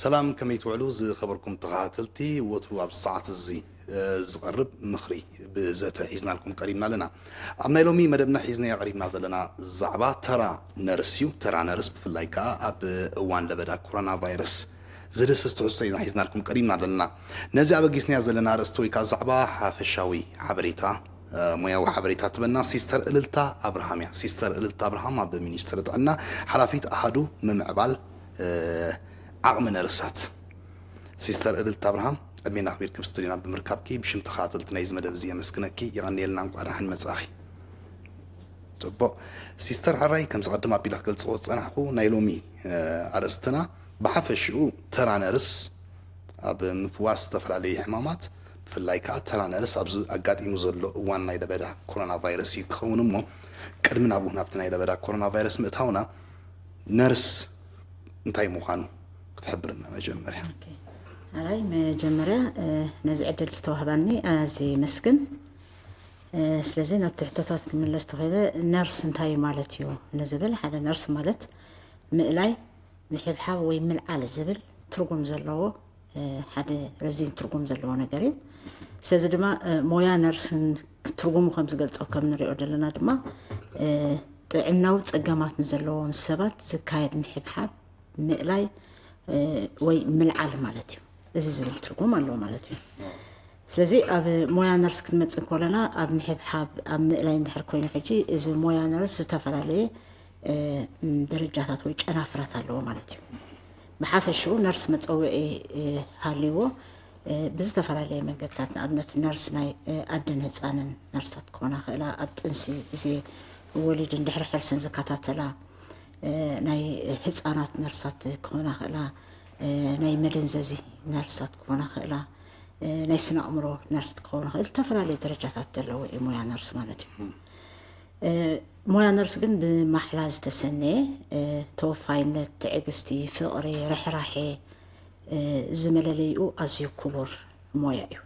ሰላም፣ ከመይ ትውዕሉ ዝኸበርኩም ተኸታተልቲ? ወትሩ ኣብ ሰዓት እዚ ዝቐርብ ምኽሪ ብዘተ ሒዝናልኩም ቀሪብና ኣለና። ኣብ ናይ ሎሚ መደብና ሒዝናዮ ቀሪብና ዘለና ዛዕባ ተራ ነርስ እዩ። ተራ ነርስ ብፍላይ ከኣ ኣብ እዋን ለበዳ ኮሮና ቫይረስ ዝድስስ ትሕዝቶ ኢና ሒዝናልኩም ቀሪብና ዘለና። ነዚ ኣበጊስናዮ ዘለና ኣርእስቲ ወይ ከኣ ዛዕባ ሓፈሻዊ ሓበሬታ፣ ሞያዊ ሓበሬታ ትበና ሲስተር እልልታ ኣብርሃም እያ። ሲስተር እልልታ ኣብርሃም ኣብ ሚኒስትሪ ጥዕና ሓላፊት ኣሃዱ ምምዕባል ዓቕሚ ነርሳት። ሲስተር እልልታ ኣብርሃም፣ ዕድሜን ኣኽቢርኪ ኣብ ስቱድዮና ብምርካብኪ ብሽም ተኸታተልቲ ናይዚ መደብ እዚ የመስግነኪ። የቐንየልና፣ እንቋዕ ደሓን መጻኺ። ጽቡቕ። ሲስተር ሕራይ፣ ከምዚ ቀደም ኣቢለ ክገልጽዎ ዝጸናሕኩ፣ ናይ ሎሚ ኣርእስትና ብሓፈሽኡ ተራ ነርስ ኣብ ምፍዋስ ዝተፈላለዩ ሕማማት፣ ብፍላይ ከኣ ተራ ነርስ ኣብዚ ኣጋጢሙ ዘሎ እዋን ናይ ለበዳ ኮሮና ቫይረስ እዩ ክኸውን እሞ፣ ቅድሚ ናብኡ ናብቲ ናይ ለበዳ ኮሮና ቫይረስ ምእታውና፣ ነርስ እንታይ ምዃኑ ክትሕብርና መጀመርያ። ኣራይ መጀመርያ ነዚ ዕድል ዝተዋህባኒ ኣዝየ ይመስግን። ስለዚ ናብቲ ሕቶታት ክምለስ ተኽእለ፣ ነርስ እንታይ ማለት እዩ ንዝብል፣ ሓደ ነርስ ማለት ምእላይ፣ ምሕብሓብ ወይ ምልዓል ዝብል ትርጉም ዘለዎ ሓደ ረዚን ትርጉም ዘለዎ ነገር እዩ። ስለዚ ድማ ሞያ ነርስን ትርጉሙ ከም ዝገልጾ ከም ንሪኦ ዘለና ድማ ጥዕናዊ ጸገማት ንዘለዎም ሰባት ዝካየድ ምሕብሓብ፣ ምእላይ ወይ ምልዓል ማለት እዩ። እዚ ዝብል ትርጉም ኣለዎ ማለት እዩ። ስለዚ ኣብ ሞያ ነርስ ክንመጽእ እንከለና ኣብ ምሕብሓብ ኣብ ምእላይ እንድሕር ኮይኑ ሕጂ እዚ ሞያ ነርስ ዝተፈላለየ ደረጃታት ወይ ጨናፍራት ኣለዎ ማለት እዩ። ብሓፈሽኡ ነርስ መጸውዒ ሃልይዎ ብዝተፈላለየ መንገድታት፣ ንኣብነት ነርስ ናይ ኣደን ህፃንን ነርሳት ክኾና ክእላ፣ ኣብ ጥንሲ ግዜ ወሊድን ድሕሪ ሕርስን ዝከታተላ ናይ ህፃናት ነርሳት ክኾና ክእላ፣ ናይ መደንዘዚ ነርሳት ክኾና ክእላ፣ ናይ ስነ ኣእምሮ ነርስ ክኾና ክእል፣ ዝተፈላለዩ ደረጃታት ዘለዎ እዩ ሞያ ነርስ ማለት እዩ። ሞያ ነርስ ግን ብማሕላ ዝተሰነየ፣ ተወፋይነት፣ ትዕግስቲ፣ ፍቕሪ፣ ርሕራሐ ዝመለለይኡ ኣዝዩ ክቡር ሞያ እዩ።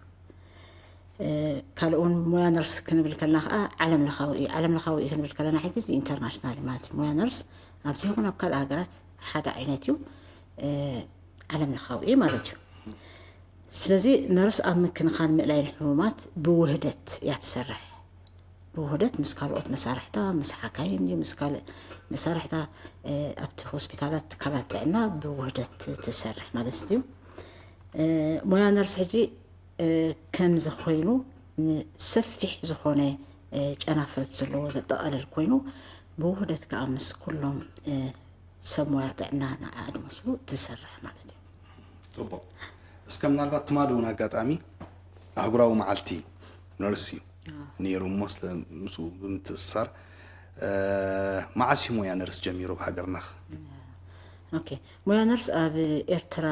ካልእ እውን ሞያ ነርስ ክንብል ከለና ከዓ ዓለም ለኻዊ እዩ። ዓለም ለኻዊ እዩ ክንብል ከለና ሕጂ እዚ ኢንተርናሽናል ማለት እዩ። ሞያ ነርስ ኣብዚ ይኹን ኣብ ካልእ ሃገራት ሓደ ዓይነት እዩ፣ ዓለም ለኻዊ እዩ ማለት እዩ። ስለዚ ነርስ ኣብ ምክንኻን ምእላይን ሕሙማት ብውህደት እያ ትሰርሕ። ብውህደት ምስ ካልኦት መሳርሕታ፣ ምስ ሓካይም ድዩ፣ ምስ ካልእ መሳርሕታ ኣብቲ ሆስፒታላት ትካላት ጥዕና ብውህደት ትሰርሕ ማለት እዩ። ሞያ ነርስ ሕጂ ከምዚ ኮይኑ ንሰፊሕ ዝኾነ ጨናፍረት ዘለዎ ዘጠቓልል ኮይኑ ብውህደት ከዓ ምስ ኩሎም ሰብ ሞያ ጥዕና ንዓኣ ድመስሉ ትሰርሕ ማለት እዩ። ጽቡቕ። እስከ ምናልባት ትማሊ እውን ኣጋጣሚ ኣህጉራዊ መዓልቲ ነርስ እዩ ነይሩ እሞ፣ ስለ ምስኡ ብምትእስሳር መዓስ እዩ ሞያ ነርስ ጀሚሩ ኣብ ሃገርና? ኦኬ፣ ሞያ ነርስ ኣብ ኤርትራ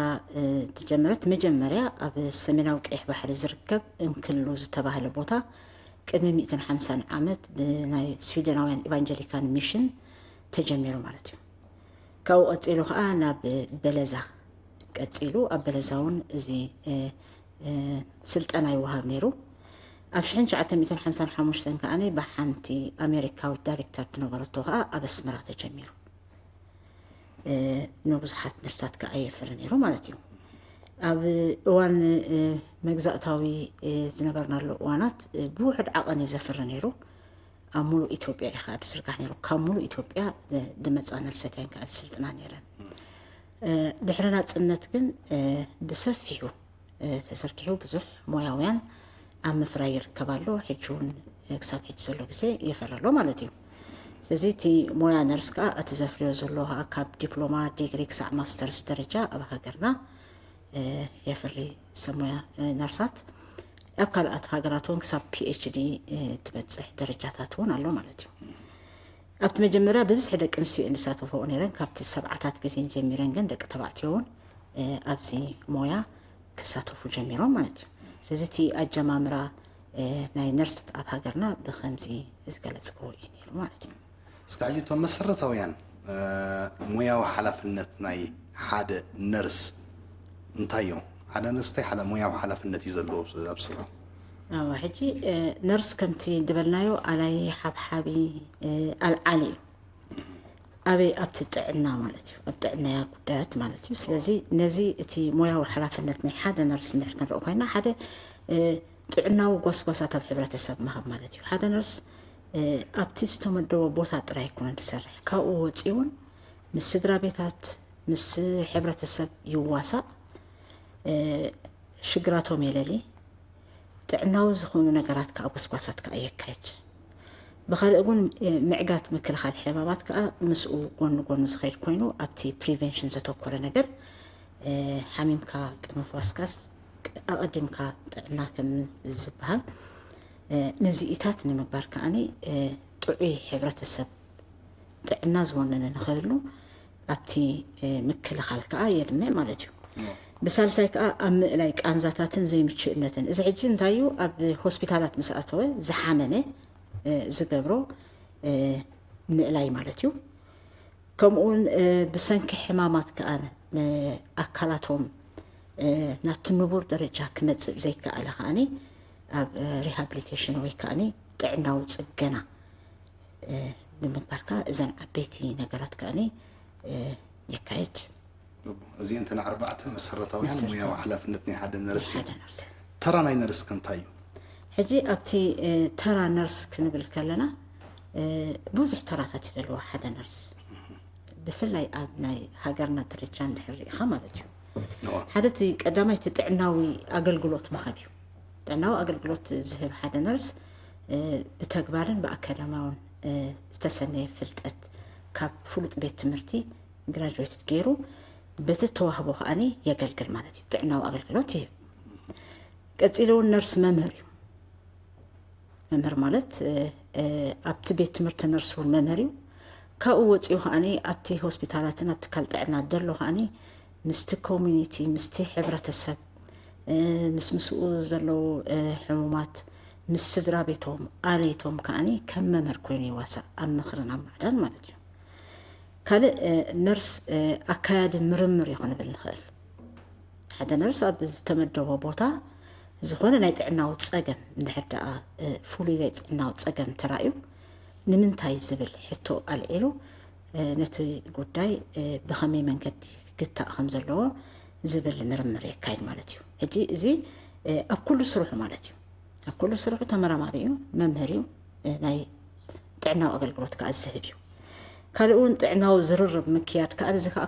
ዝጀመረት መጀመርያ ኣብ ሰሜናዊ ቀይሕ ባሕሪ ዝርከብ እንክሉ ዝተባህለ ቦታ ቅድሚ ሚእትን ሓምሳን ዓመት ብናይ ስዊደናውያን ኢቫንጀሊካን ሚሽን ተጀሚሩ ማለት እዩ። ካብኡ ቀጺሉ ከዓ ናብ በለዛ ቀጺሉ፣ ኣብ በለዛ እውን እዚ ስልጠና ይወሃብ ነይሩ። ኣብ ሽሕን ትሽዓተ ሚእትን ሓምሳን ሓሙሽተን ከዓ ብሓንቲ ኣሜሪካዊት ዳይሬክተር ዝነበረቶ ከዓ ኣብ ኣስመራ ተጀሚሩ። ንብዙሓት ነርሳት ከዓ የፍሪ ነይሩ ማለት እዩ። ኣብ እዋን መግዛእታዊ ዝነበርናሉ እዋናት ብውሕድ ዓቐን እዩ ዘፍሪ ነይሩ። ኣብ ሙሉእ ኢትዮጵያ እዩ ከዓ ዝዝርጋሕ ነይሩ። ካብ ሙሉእ ኢትዮጵያ ዝመፃ ነርሰት እየን ከዓ ዝስልጥና ነይረን። ድሕሪ ናፅነት ግን ብሰፊሑ ተዘርጊሑ ብዙሕ ሞያውያን ኣብ ምፍራይ ይርከብ ኣሎ። ሕጂ እውን ክሳብ ሕጂ ዘሎ ግዜ የፈሪ ኣሎ ማለት እዩ። ስለዚ እቲ ሞያ ነርስ ከዓ እቲ ዘፍርዮ ዘሎ ከዓ ካብ ዲፕሎማ፣ ዲግሪ ክሳዕ ማስተርስ ደረጃ ኣብ ሃገርና የፍሪ ሰብ ሞያ ነርሳት። ኣብ ካልኣት ሃገራት እውን ክሳብ ፒኤችዲ ትበፅሕ ደረጃታት እውን ኣሎ ማለት እዩ። ኣብቲ መጀመርያ ብብዝሒ ደቂ ኣንስትዮ እየን ዝሳተፍኦ ነይረን። ካብቲ ሰብዓታት ግዜን ጀሚረን ግን ደቂ ተባዕትዮ እውን ኣብዚ ሞያ ክሳተፉ ጀሚሮም ማለት እዩ። ስለዚ እቲ ኣጀማምራ ናይ ነርስ ኣብ ሃገርና ብከምዚ ዝገለፅዎ እዩ ነይሩ ማለት እዩ። እስከ ሕጂ እቶም መሰረታውያን ሞያዊ ሓላፍነት ናይ ሓደ ነርስ እንታይ እዮም? ሓደ ነርስ እንታይ ሓላ ሞያዊ ሓላፍነት እዩ ዘለዎ ኣብ ስርሑ? ኣዎ፣ ሕጂ ነርስ ከምቲ ዝበልናዮ ኣላይ፣ ሓብሓቢ፣ ኣልዓሊ እዩ። ኣበይ? ኣብቲ ጥዕና ማለት እዩ፣ ኣብ ጥዕናያ ጉዳያት ማለት እዩ። ስለዚ ነዚ እቲ ሞያዊ ሓላፍነት ናይ ሓደ ነርስ እንድሕር ክንርኢ ኮይና፣ ሓደ ጥዕናዊ ጓስጓሳት ኣብ ሕብረተሰብ ምሃብ ማለት እዩ። ሓደ ነርስ ኣብቲ ዝተመደቦ ቦታ ጥራይ ኣይኮነን ዝሰርሕ፣ ካብኡ ወፂኡ እውን ምስ ስድራ ቤታት፣ ምስ ሕብረተሰብ ይዋሳእ፣ ሽግራቶም የለሊ፣ ጥዕናዊ ዝኾኑ ነገራት ከዓ ጎስጓሳት ከዓ የካይድ። ብኻልእ እውን ምዕጋት ምክልኻል ሕማማት ከዓ ምስኡ ጎኒ ጎኑ ዝኸይድ ኮይኑ ኣብቲ ፕሪቨንሽን ዘተኮረ ነገር፣ ሓሚምካ ቅድሚ ፍዋስካስ ኣቐዲምካ ጥዕና ከም ዝበሃል፣ ነዚኢታት ንምግባር ከዓኒ ጥዑይ ሕብረተሰብ ጥዕና ዝወነነ ንኽህሉ ኣብቲ ምክልኻል ከዓ የልምዕ ማለት እዩ። ብሳልሳይ ከዓ ኣብ ምእላይ ቃንዛታትን ዘይምችእነትን፣ እዚ ሕጂ እንታይ እዩ? ኣብ ሆስፒታላት ምስ ኣተወ ዝሓመመ ዝገብሮ ምእላይ ማለት እዩ። ከምኡውን ብሰንኪ ሕማማት ከዓ ኣካላቶም ናብቲ ንቡር ደረጃ ክመፅእ ዘይከኣለ ከዓኒ ኣብ ሪሃብሊቴሽን ወይ ከዓኒ ጥዕናዊ ፅገና ንምግባር ከዓ እዘን ዓበይቲ ነገራት ከዓኒ የካየድ። እዚአን እተን ኣርባዕተ መሰረታውያን ሙያዊ ሓላፍነት ናይ ሓደ ነርስ እዩ። ተራ ናይ ነርስ ከ እንታይ እዩ? ሕጂ ኣብቲ ተራ ነርስ ክንብል ከለና ብዙሕ ተራታት እዩ ዘለዎ ሓደ ነርስ፣ ብፍላይ ኣብ ናይ ሃገርና ደረጃ እንድሕር ርኢኻ ማለት እዩ። ሓደ እቲ ቀዳማይ እቲ ጥዕናዊ ኣገልግሎት ምሃብ እዩ። ጥዕናዊ ኣገልግሎት ዝህብ ሓደ ነርስ ብተግባርን ብኣካዳሚያውን ዝተሰነየ ፍልጠት ካብ ፍሉጥ ቤት ትምህርቲ ግራጅዌት ገይሩ በቲ ተዋህቦ ከዓኒ የገልግል ማለት እዩ። ጥዕናዊ ኣገልግሎት ይህብ። ቀፂሉ እውን ነርስ መምህር እዩ። መምህር ማለት ኣብቲ ቤት ትምህርቲ ነርስ እውን መምህር እዩ። ካብኡ ወፂኡ ከዓኒ ኣብቲ ሆስፒታላትን ኣብ ትካል ጥዕና ደሎ ከዓኒ ምስቲ ኮሚኒቲ፣ ምስቲ ሕብረተሰብ፣ ምስ ምስኡ ዘለዉ ሕሙማት፣ ምስ ስድራ ቤቶም፣ ኣለይቶም ከዓኒ ከም መምህር ኮይኑ ይዋሳእ ኣብ ምኽርን ኣብ ማዕዳን ማለት እዩ። ካልእ ነርስ ኣካያዲ ምርምር እዩ ክንብል ንኽእል። ሓደ ነርስ ኣብ ዝተመደቦ ቦታ ዝኾነ ናይ ጥዕናዊ ፀገም እንድሕር ደኣ ፍሉይ ናይ ጥዕናዊ ፀገም ተራእዩ ንምንታይ ዝብል ሕቶ ኣልዒሉ ነቲ ጉዳይ ብኸመይ መንገዲ ክግታእ ከም ዘለዎ ዝብል ምርምር የካይድ ማለት እዩ። ሕጂ እዚ ኣብ ኩሉ ስርሑ ማለት እዩ። ኣብ ኩሉ ስርሑ ተመራማሪ እዩ፣ መምህር እዩ፣ ናይ ጥዕናዊ ኣገልግሎት ከዓ ዝህብ እዩ። ካልእ እውን ጥዕናዊ ዝርርብ ምክያድ ከዓ እዚ ከዓ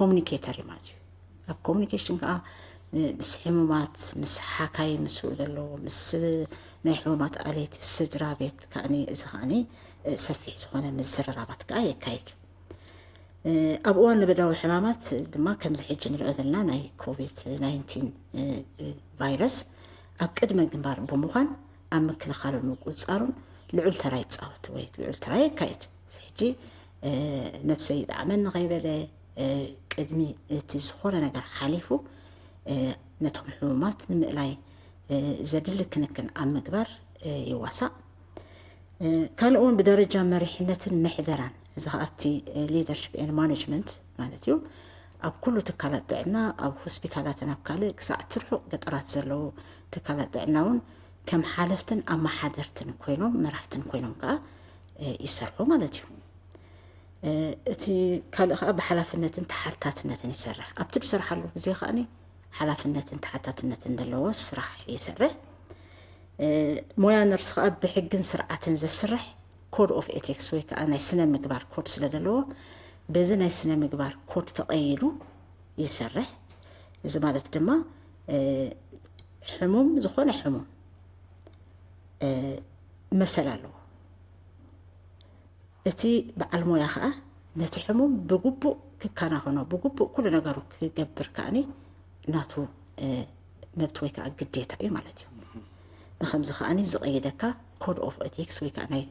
ኮሚኒኬተር እዩ ማለት እዩ። ኣብ ኮሚኒኬሽን ከዓ ምስ ሕሙማት፣ ምስ ሓካይ፣ ምስኡ ዘለዎ ምስ ናይ ሕሙማት ኣለይቲ፣ ስድራ ቤት ከዓኒ እዚ ከዓኒ ሰፊሕ ዝኾነ ምዝርራባት ከዓ የካይድ። ኣብ እዋን ለበዳዊ ሕማማት ድማ ከምዚ ሕጂ ንሪኦ ዘለና ናይ ኮቪድ ናይንቲን ቫይረስ ኣብ ቅድመ ግንባር ብምዃን ኣብ ምክልኻሉን ምቁፅፃሩን ልዑል ተራ ይፃወት ወይ ልዑል ተራ የካይድ። እዚ ሕጂ ነብሰይ ይጥዓመኒ ከይበለ ቅድሚ እቲ ዝኾነ ነገር ሓሊፉ ነቶም ሕሙማት ንምእላይ ዘድሊ ክንክን ኣብ ምግባር ይዋሳእ። ካልእ እውን ብደረጃ መሪሕነትን ምሕደራን፣ እዚ ከዓ ኣብቲ ሊደርሽፕ ኤንድ ማኔጅመንት ማለት እዩ። ኣብ ኩሉ ትካላት ጥዕና፣ ኣብ ሆስፒታላትን ኣብ ካልእ ክሳዕ እቲ ርሑቕ ገጠራት ዘለዉ ትካላት ጥዕና እውን ከም ሓለፍትን ኣመሓደርትን ኮይኖም፣ መራሕትን ኮይኖም ከዓ ይሰርሑ ማለት እዩ። እቲ ካልእ ከዓ ብሓላፍነትን ተሓታትነትን ይሰርሕ። ኣብቲ ዝሰርሓሉ ግዜ ከዓኒ ሓላፍነትን ተሓታትነትን ዘለዎ ስራሕ ይሰርሕ። ሞያ ነርስ ከዓ ብሕግን ስርዓትን ዘስርሕ ኮድ ኦፍ ኤቲክስ ወይ ከዓ ናይ ስነ ምግባር ኮድ ስለ ዘለዎ በዚ ናይ ስነ ምግባር ኮድ ተቐይዱ ይሰርሕ። እዚ ማለት ድማ ሕሙም፣ ዝኾነ ሕሙም መሰል ኣለዎ። እቲ በዓል ሞያ ከዓ ነቲ ሕሙም ብግቡእ ክከናኸኖ፣ ብግቡእ ኩሉ ነገሩ ክገብር ከዓኒ ናቱ መብት ወይ ከዓ ግዴታ እዩ ማለት እዩ። ብከምዚ ከዓኒ ዝቐይደካ ኮድ ኦፍ ኤቲክስ ወይ ከዓ ናይ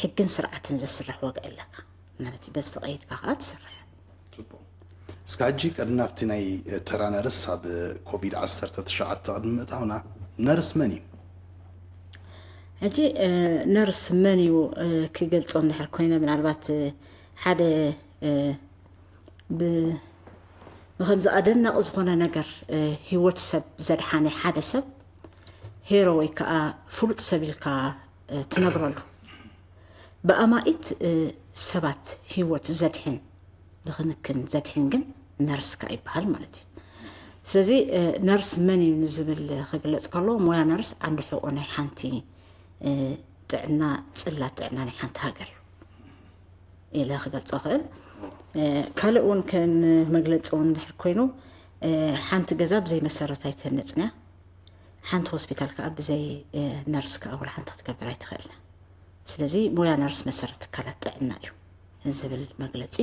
ሕግን ስርዓትን ዘስርሕ ወግዒ ኣለካ ማለት እዩ። በዚ ተቐይድካ ከዓ ትሰርሕ። እስካ ሕጂ ቅድሚ ናብቲ ናይ ተራ ነርስ ኣብ ኮቪድ ዓሰርተ ትሽዓተ ቅድሚ ምእታውና፣ ነርስ መን እዩ? ሕጂ ነርስ መን እዩ ክገልጾ እንድሕር ኮይነ፣ ምናልባት ሓደ ብከምዚ ኣደናቂ ዝኾነ ነገር ህይወት ሰብ ዘድሓነ ሓደ ሰብ ሄሮ ወይ ከዓ ፍሉጥ ሰብ ኢልካ ትነግረሉ። ብኣማኢት ሰባት ህይወት ዘድሕን፣ ዝኽንክን፣ ዘድሕን ግን ነርስ ከኣ ይበሃል ማለት እዩ። ስለዚ ነርስ መን እዩ ንዝብል ክግለጽ ከሎ፣ ሞያ ነርስ ዓንዲ ሕቖ ናይ ሓንቲ ጥዕና፣ ጽላት ጥዕና ናይ ሓንቲ ሃገር እዩ ኢለ ክገልጾ እኽእል። ካልእ እውን ከም መግለጺ እውን እንድሕር ኮይኑ፣ ሓንቲ ገዛ ብዘይ መሰረት ኣይትህነጽን እያ። ሓንቲ ሆስፒታል ከኣ ብዘይ ነርስ ከኣ ወላ ሓንቲ ክትገብር ኣይትኽእልን። ስለዚ ሞያ ነርስ መሰረት ትካላት ጥዕና እዩ ዝብል መግለጺ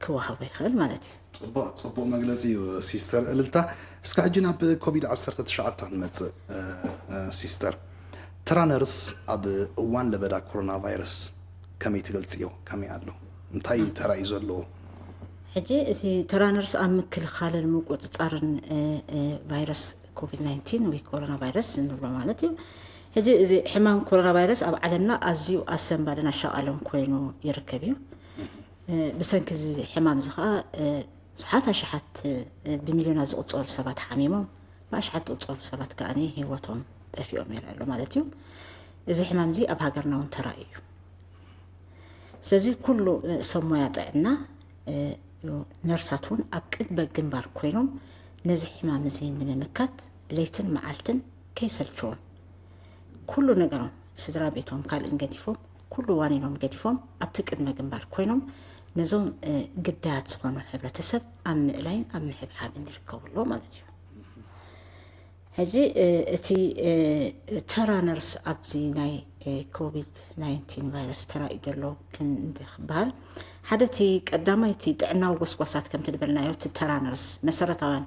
ክወሃቦ ይኽእል ማለት እዩ። ጽቡቕ፣ ጽቡቕ መግለጺ እዩ ሲስተር እልልታ። እስከ ሕጂ ናብ ኮቪድ ዓሰርተ ትሽዓተ ክንመጽእ። ሲስተር፣ ተራ ነርስ ኣብ እዋን ለበዳ ኮሮና ቫይረስ ከመይ ትገልጽዮ? ከመይ ኣሎ? እንታይ ተራ እዩ ዘለዎ? ሕጂ እቲ ተራ ነርስ ኣብ ምክልኻልን ምቁጽጻርን ቫይረስ ኮቪድ ናይንቲን ወይ ኮሮና ቫይረስ እንብሎ ማለት እዩ። ሕጂ እዚ ሕማም ኮሮና ቫይረስ ኣብ ዓለምና ኣዝዩ ኣሰንባድን ኣሻቓልን ኮይኑ ይርከብ እዩ። ብሰንኪ እዚ ሕማም እዚ ከዓ ብዙሓት ኣሽሓት ብሚልዮናት ዝቑጸሩ ሰባት ሓሚሞም፣ ብኣሽሓት ዝቑጸሩ ሰባት ከዓ ህይወቶም ጠፊኦም ይረአ ኣሎ ማለት እዩ። እዚ ሕማም እዚ ኣብ ሃገርና እውን ተራእዩ እዩ። ስለዚ ኩሉ ሰብ ሞያ ጥዕና፣ ነርሳት እውን ኣብ ቅድመ ግንባር ኮይኖም ነዚ ሕማም እዚ ንምምካት ለይትን መዓልትን ከይሰልችዎም ኩሉ ነገሮም፣ ስድራ ቤቶም ካልእን ገዲፎም፣ ኩሉ ዋኒኖም ገዲፎም ኣብቲ ቅድመ ግንባር ኮይኖም ነዞም ግዳያት ዝኾኑ ሕብረተሰብ ኣብ ምእላይን ኣብ ምሕብሓብን ይርከቡ ኣለዉ ማለት እዩ። ሕጂ እቲ ተራ ነርስ ኣብዚ ናይ ኮቪድ ናይንቲን ቫይረስ ተራእዩ ዘሎ ክንዲ ክበሃል፣ ሓደ እቲ ቀዳማይ እቲ ጥዕናዊ ጎስጓሳት ከምቲ ዝበልናዮ እቲ ተራ ነርስ መሰረታውያን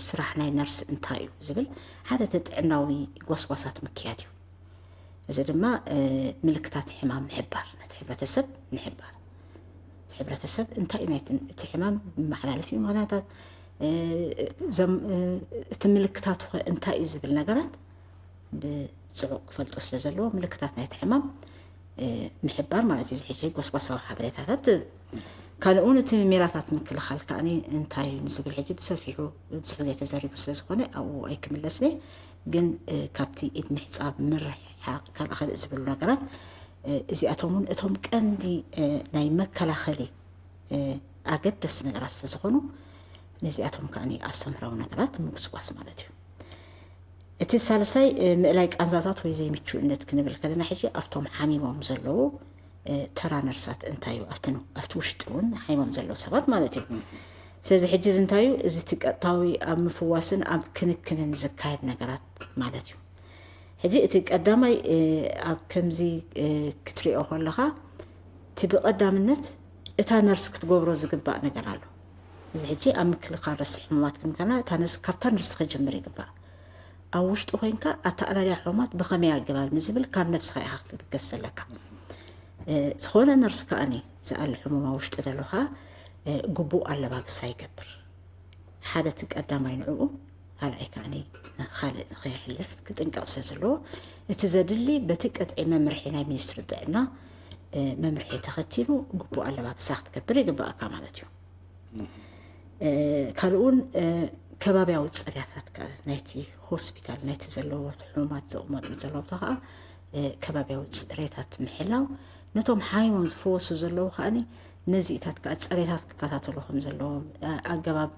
ስራሕ ናይ ነርስ እንታይ እዩ ዝብል ሓደ እቲ ጥዕናዊ ጎስጓሳት ምክያድ እዩ። እዚ ድማ ምልክታት ሕማም ምሕባር፣ ነቲ ሕብረተሰብ ምሕባር። እቲ ሕብረተሰብ እንታይ እዩ ናይቲ እቲ ሕማም መሓላለፊ ምኽንያታት፣ እቲ ምልክታቱ ኸ እንታይ እዩ ዝብል ነገራት ብፅዑቕ ክፈልጦ ስለ ዘለዎ ምልክታት ናይቲ ሕማም ምሕባር ማለት እዩ። እዚ ሕጂ ጎስጓሳዊ ሓበሬታታት ካልእ እውን እቲ ሜላታት ምክልኻል ከኣ እንታይ እዩ ንዝብል ሕጂ ብሰፊሑ ብዙሕ ዘይተዘሪቡ ስለ ዝኾነ ኣብኡ ኣይክምለስን እየ። ግን ካብቲ ኢድ ምሕፃብ፣ ምርሕሓቕ፣ ካልእ ካልእ ዝብሉ ነገራት እዚኣቶም እውን እቶም ቀንዲ ናይ መከላኸሊ ኣገደስቲ ነገራት ስለ ዝኾኑ ነዚኣቶም ከኣ ኣስተምህራዊ ነገራት ምጉስጓስ ማለት እዩ። እቲ ሳልሳይ ምእላይ ቃንዛታት ወይ ዘይምቹእነት ክንብል ከለና ሕጂ ኣብቶም ሓሚሞም ዘለዉ ተራ ነርሳት እንታይ እዩ ኣብቲ ውሽጢ እውን ሓሚሞም ዘለዉ ሰባት ማለት እዩ። ስለዚ ሕጂ እዚ እንታይ እዩ? እዚ እቲ ቀጥታዊ ኣብ ምፍዋስን ኣብ ክንክንን ዝካየድ ነገራት ማለት እዩ። ሕጂ እቲ ቀዳማይ ኣብ ከምዚ ክትሪኦ ከለኻ እቲ ብቐዳምነት እታ ነርስ ክትገብሮ ዝግባእ ነገር ኣሎ። እዚ ሕጂ ኣብ ምክልኻል ረስሒ ሕሙማት ክንከና እታ ነርስ ካብታ ነርስ ክጅምር ይግባእ። ኣብ ውሽጢ ኮይንካ ኣተኣላልያ ሕሙማት ብኸመይ ኣገባብ ንዝብል ካብ ነብስኻ ኢኻ ክትብገስ ዘለካ። ዝኾነ ነርስ ከኣኒ ዝኣሊ ሕሙም ኣብ ውሽጢ ዘሎ ከዓ ግቡእ ኣለባብሳ ይገብር። ሓደ እቲ ቀዳማይ ንዕኡ ካልኣይ ከኣኒ ንኻልእ ንኸይሕልፍ ክጥንቀቕ ስለ ዘለዎ እቲ ዘድሊ በቲ ቀጥዒ መምርሒ ናይ ሚኒስትሪ ጥዕና መምርሒ ተኸቲሉ ግቡእ ኣለባብሳ ክትገብር ይግባኣካ ማለት እዩ። ካልኡን ከባቢያዊ ፅርያታት ናይቲ ሆስፒታል ናይቲ ዘለዎ ሕሙማት ዘቕመጡ ዘለዉ ከዓ ከባቢያዊ ፅሬታት ምሕላው ነቶም ሓይሞም ዝፈወሱ ዘለዉ ከዓኒ ነዚኢታት ከዓ ፅሬታት ክከታተሉ ከም ዘለዎም ኣገባብ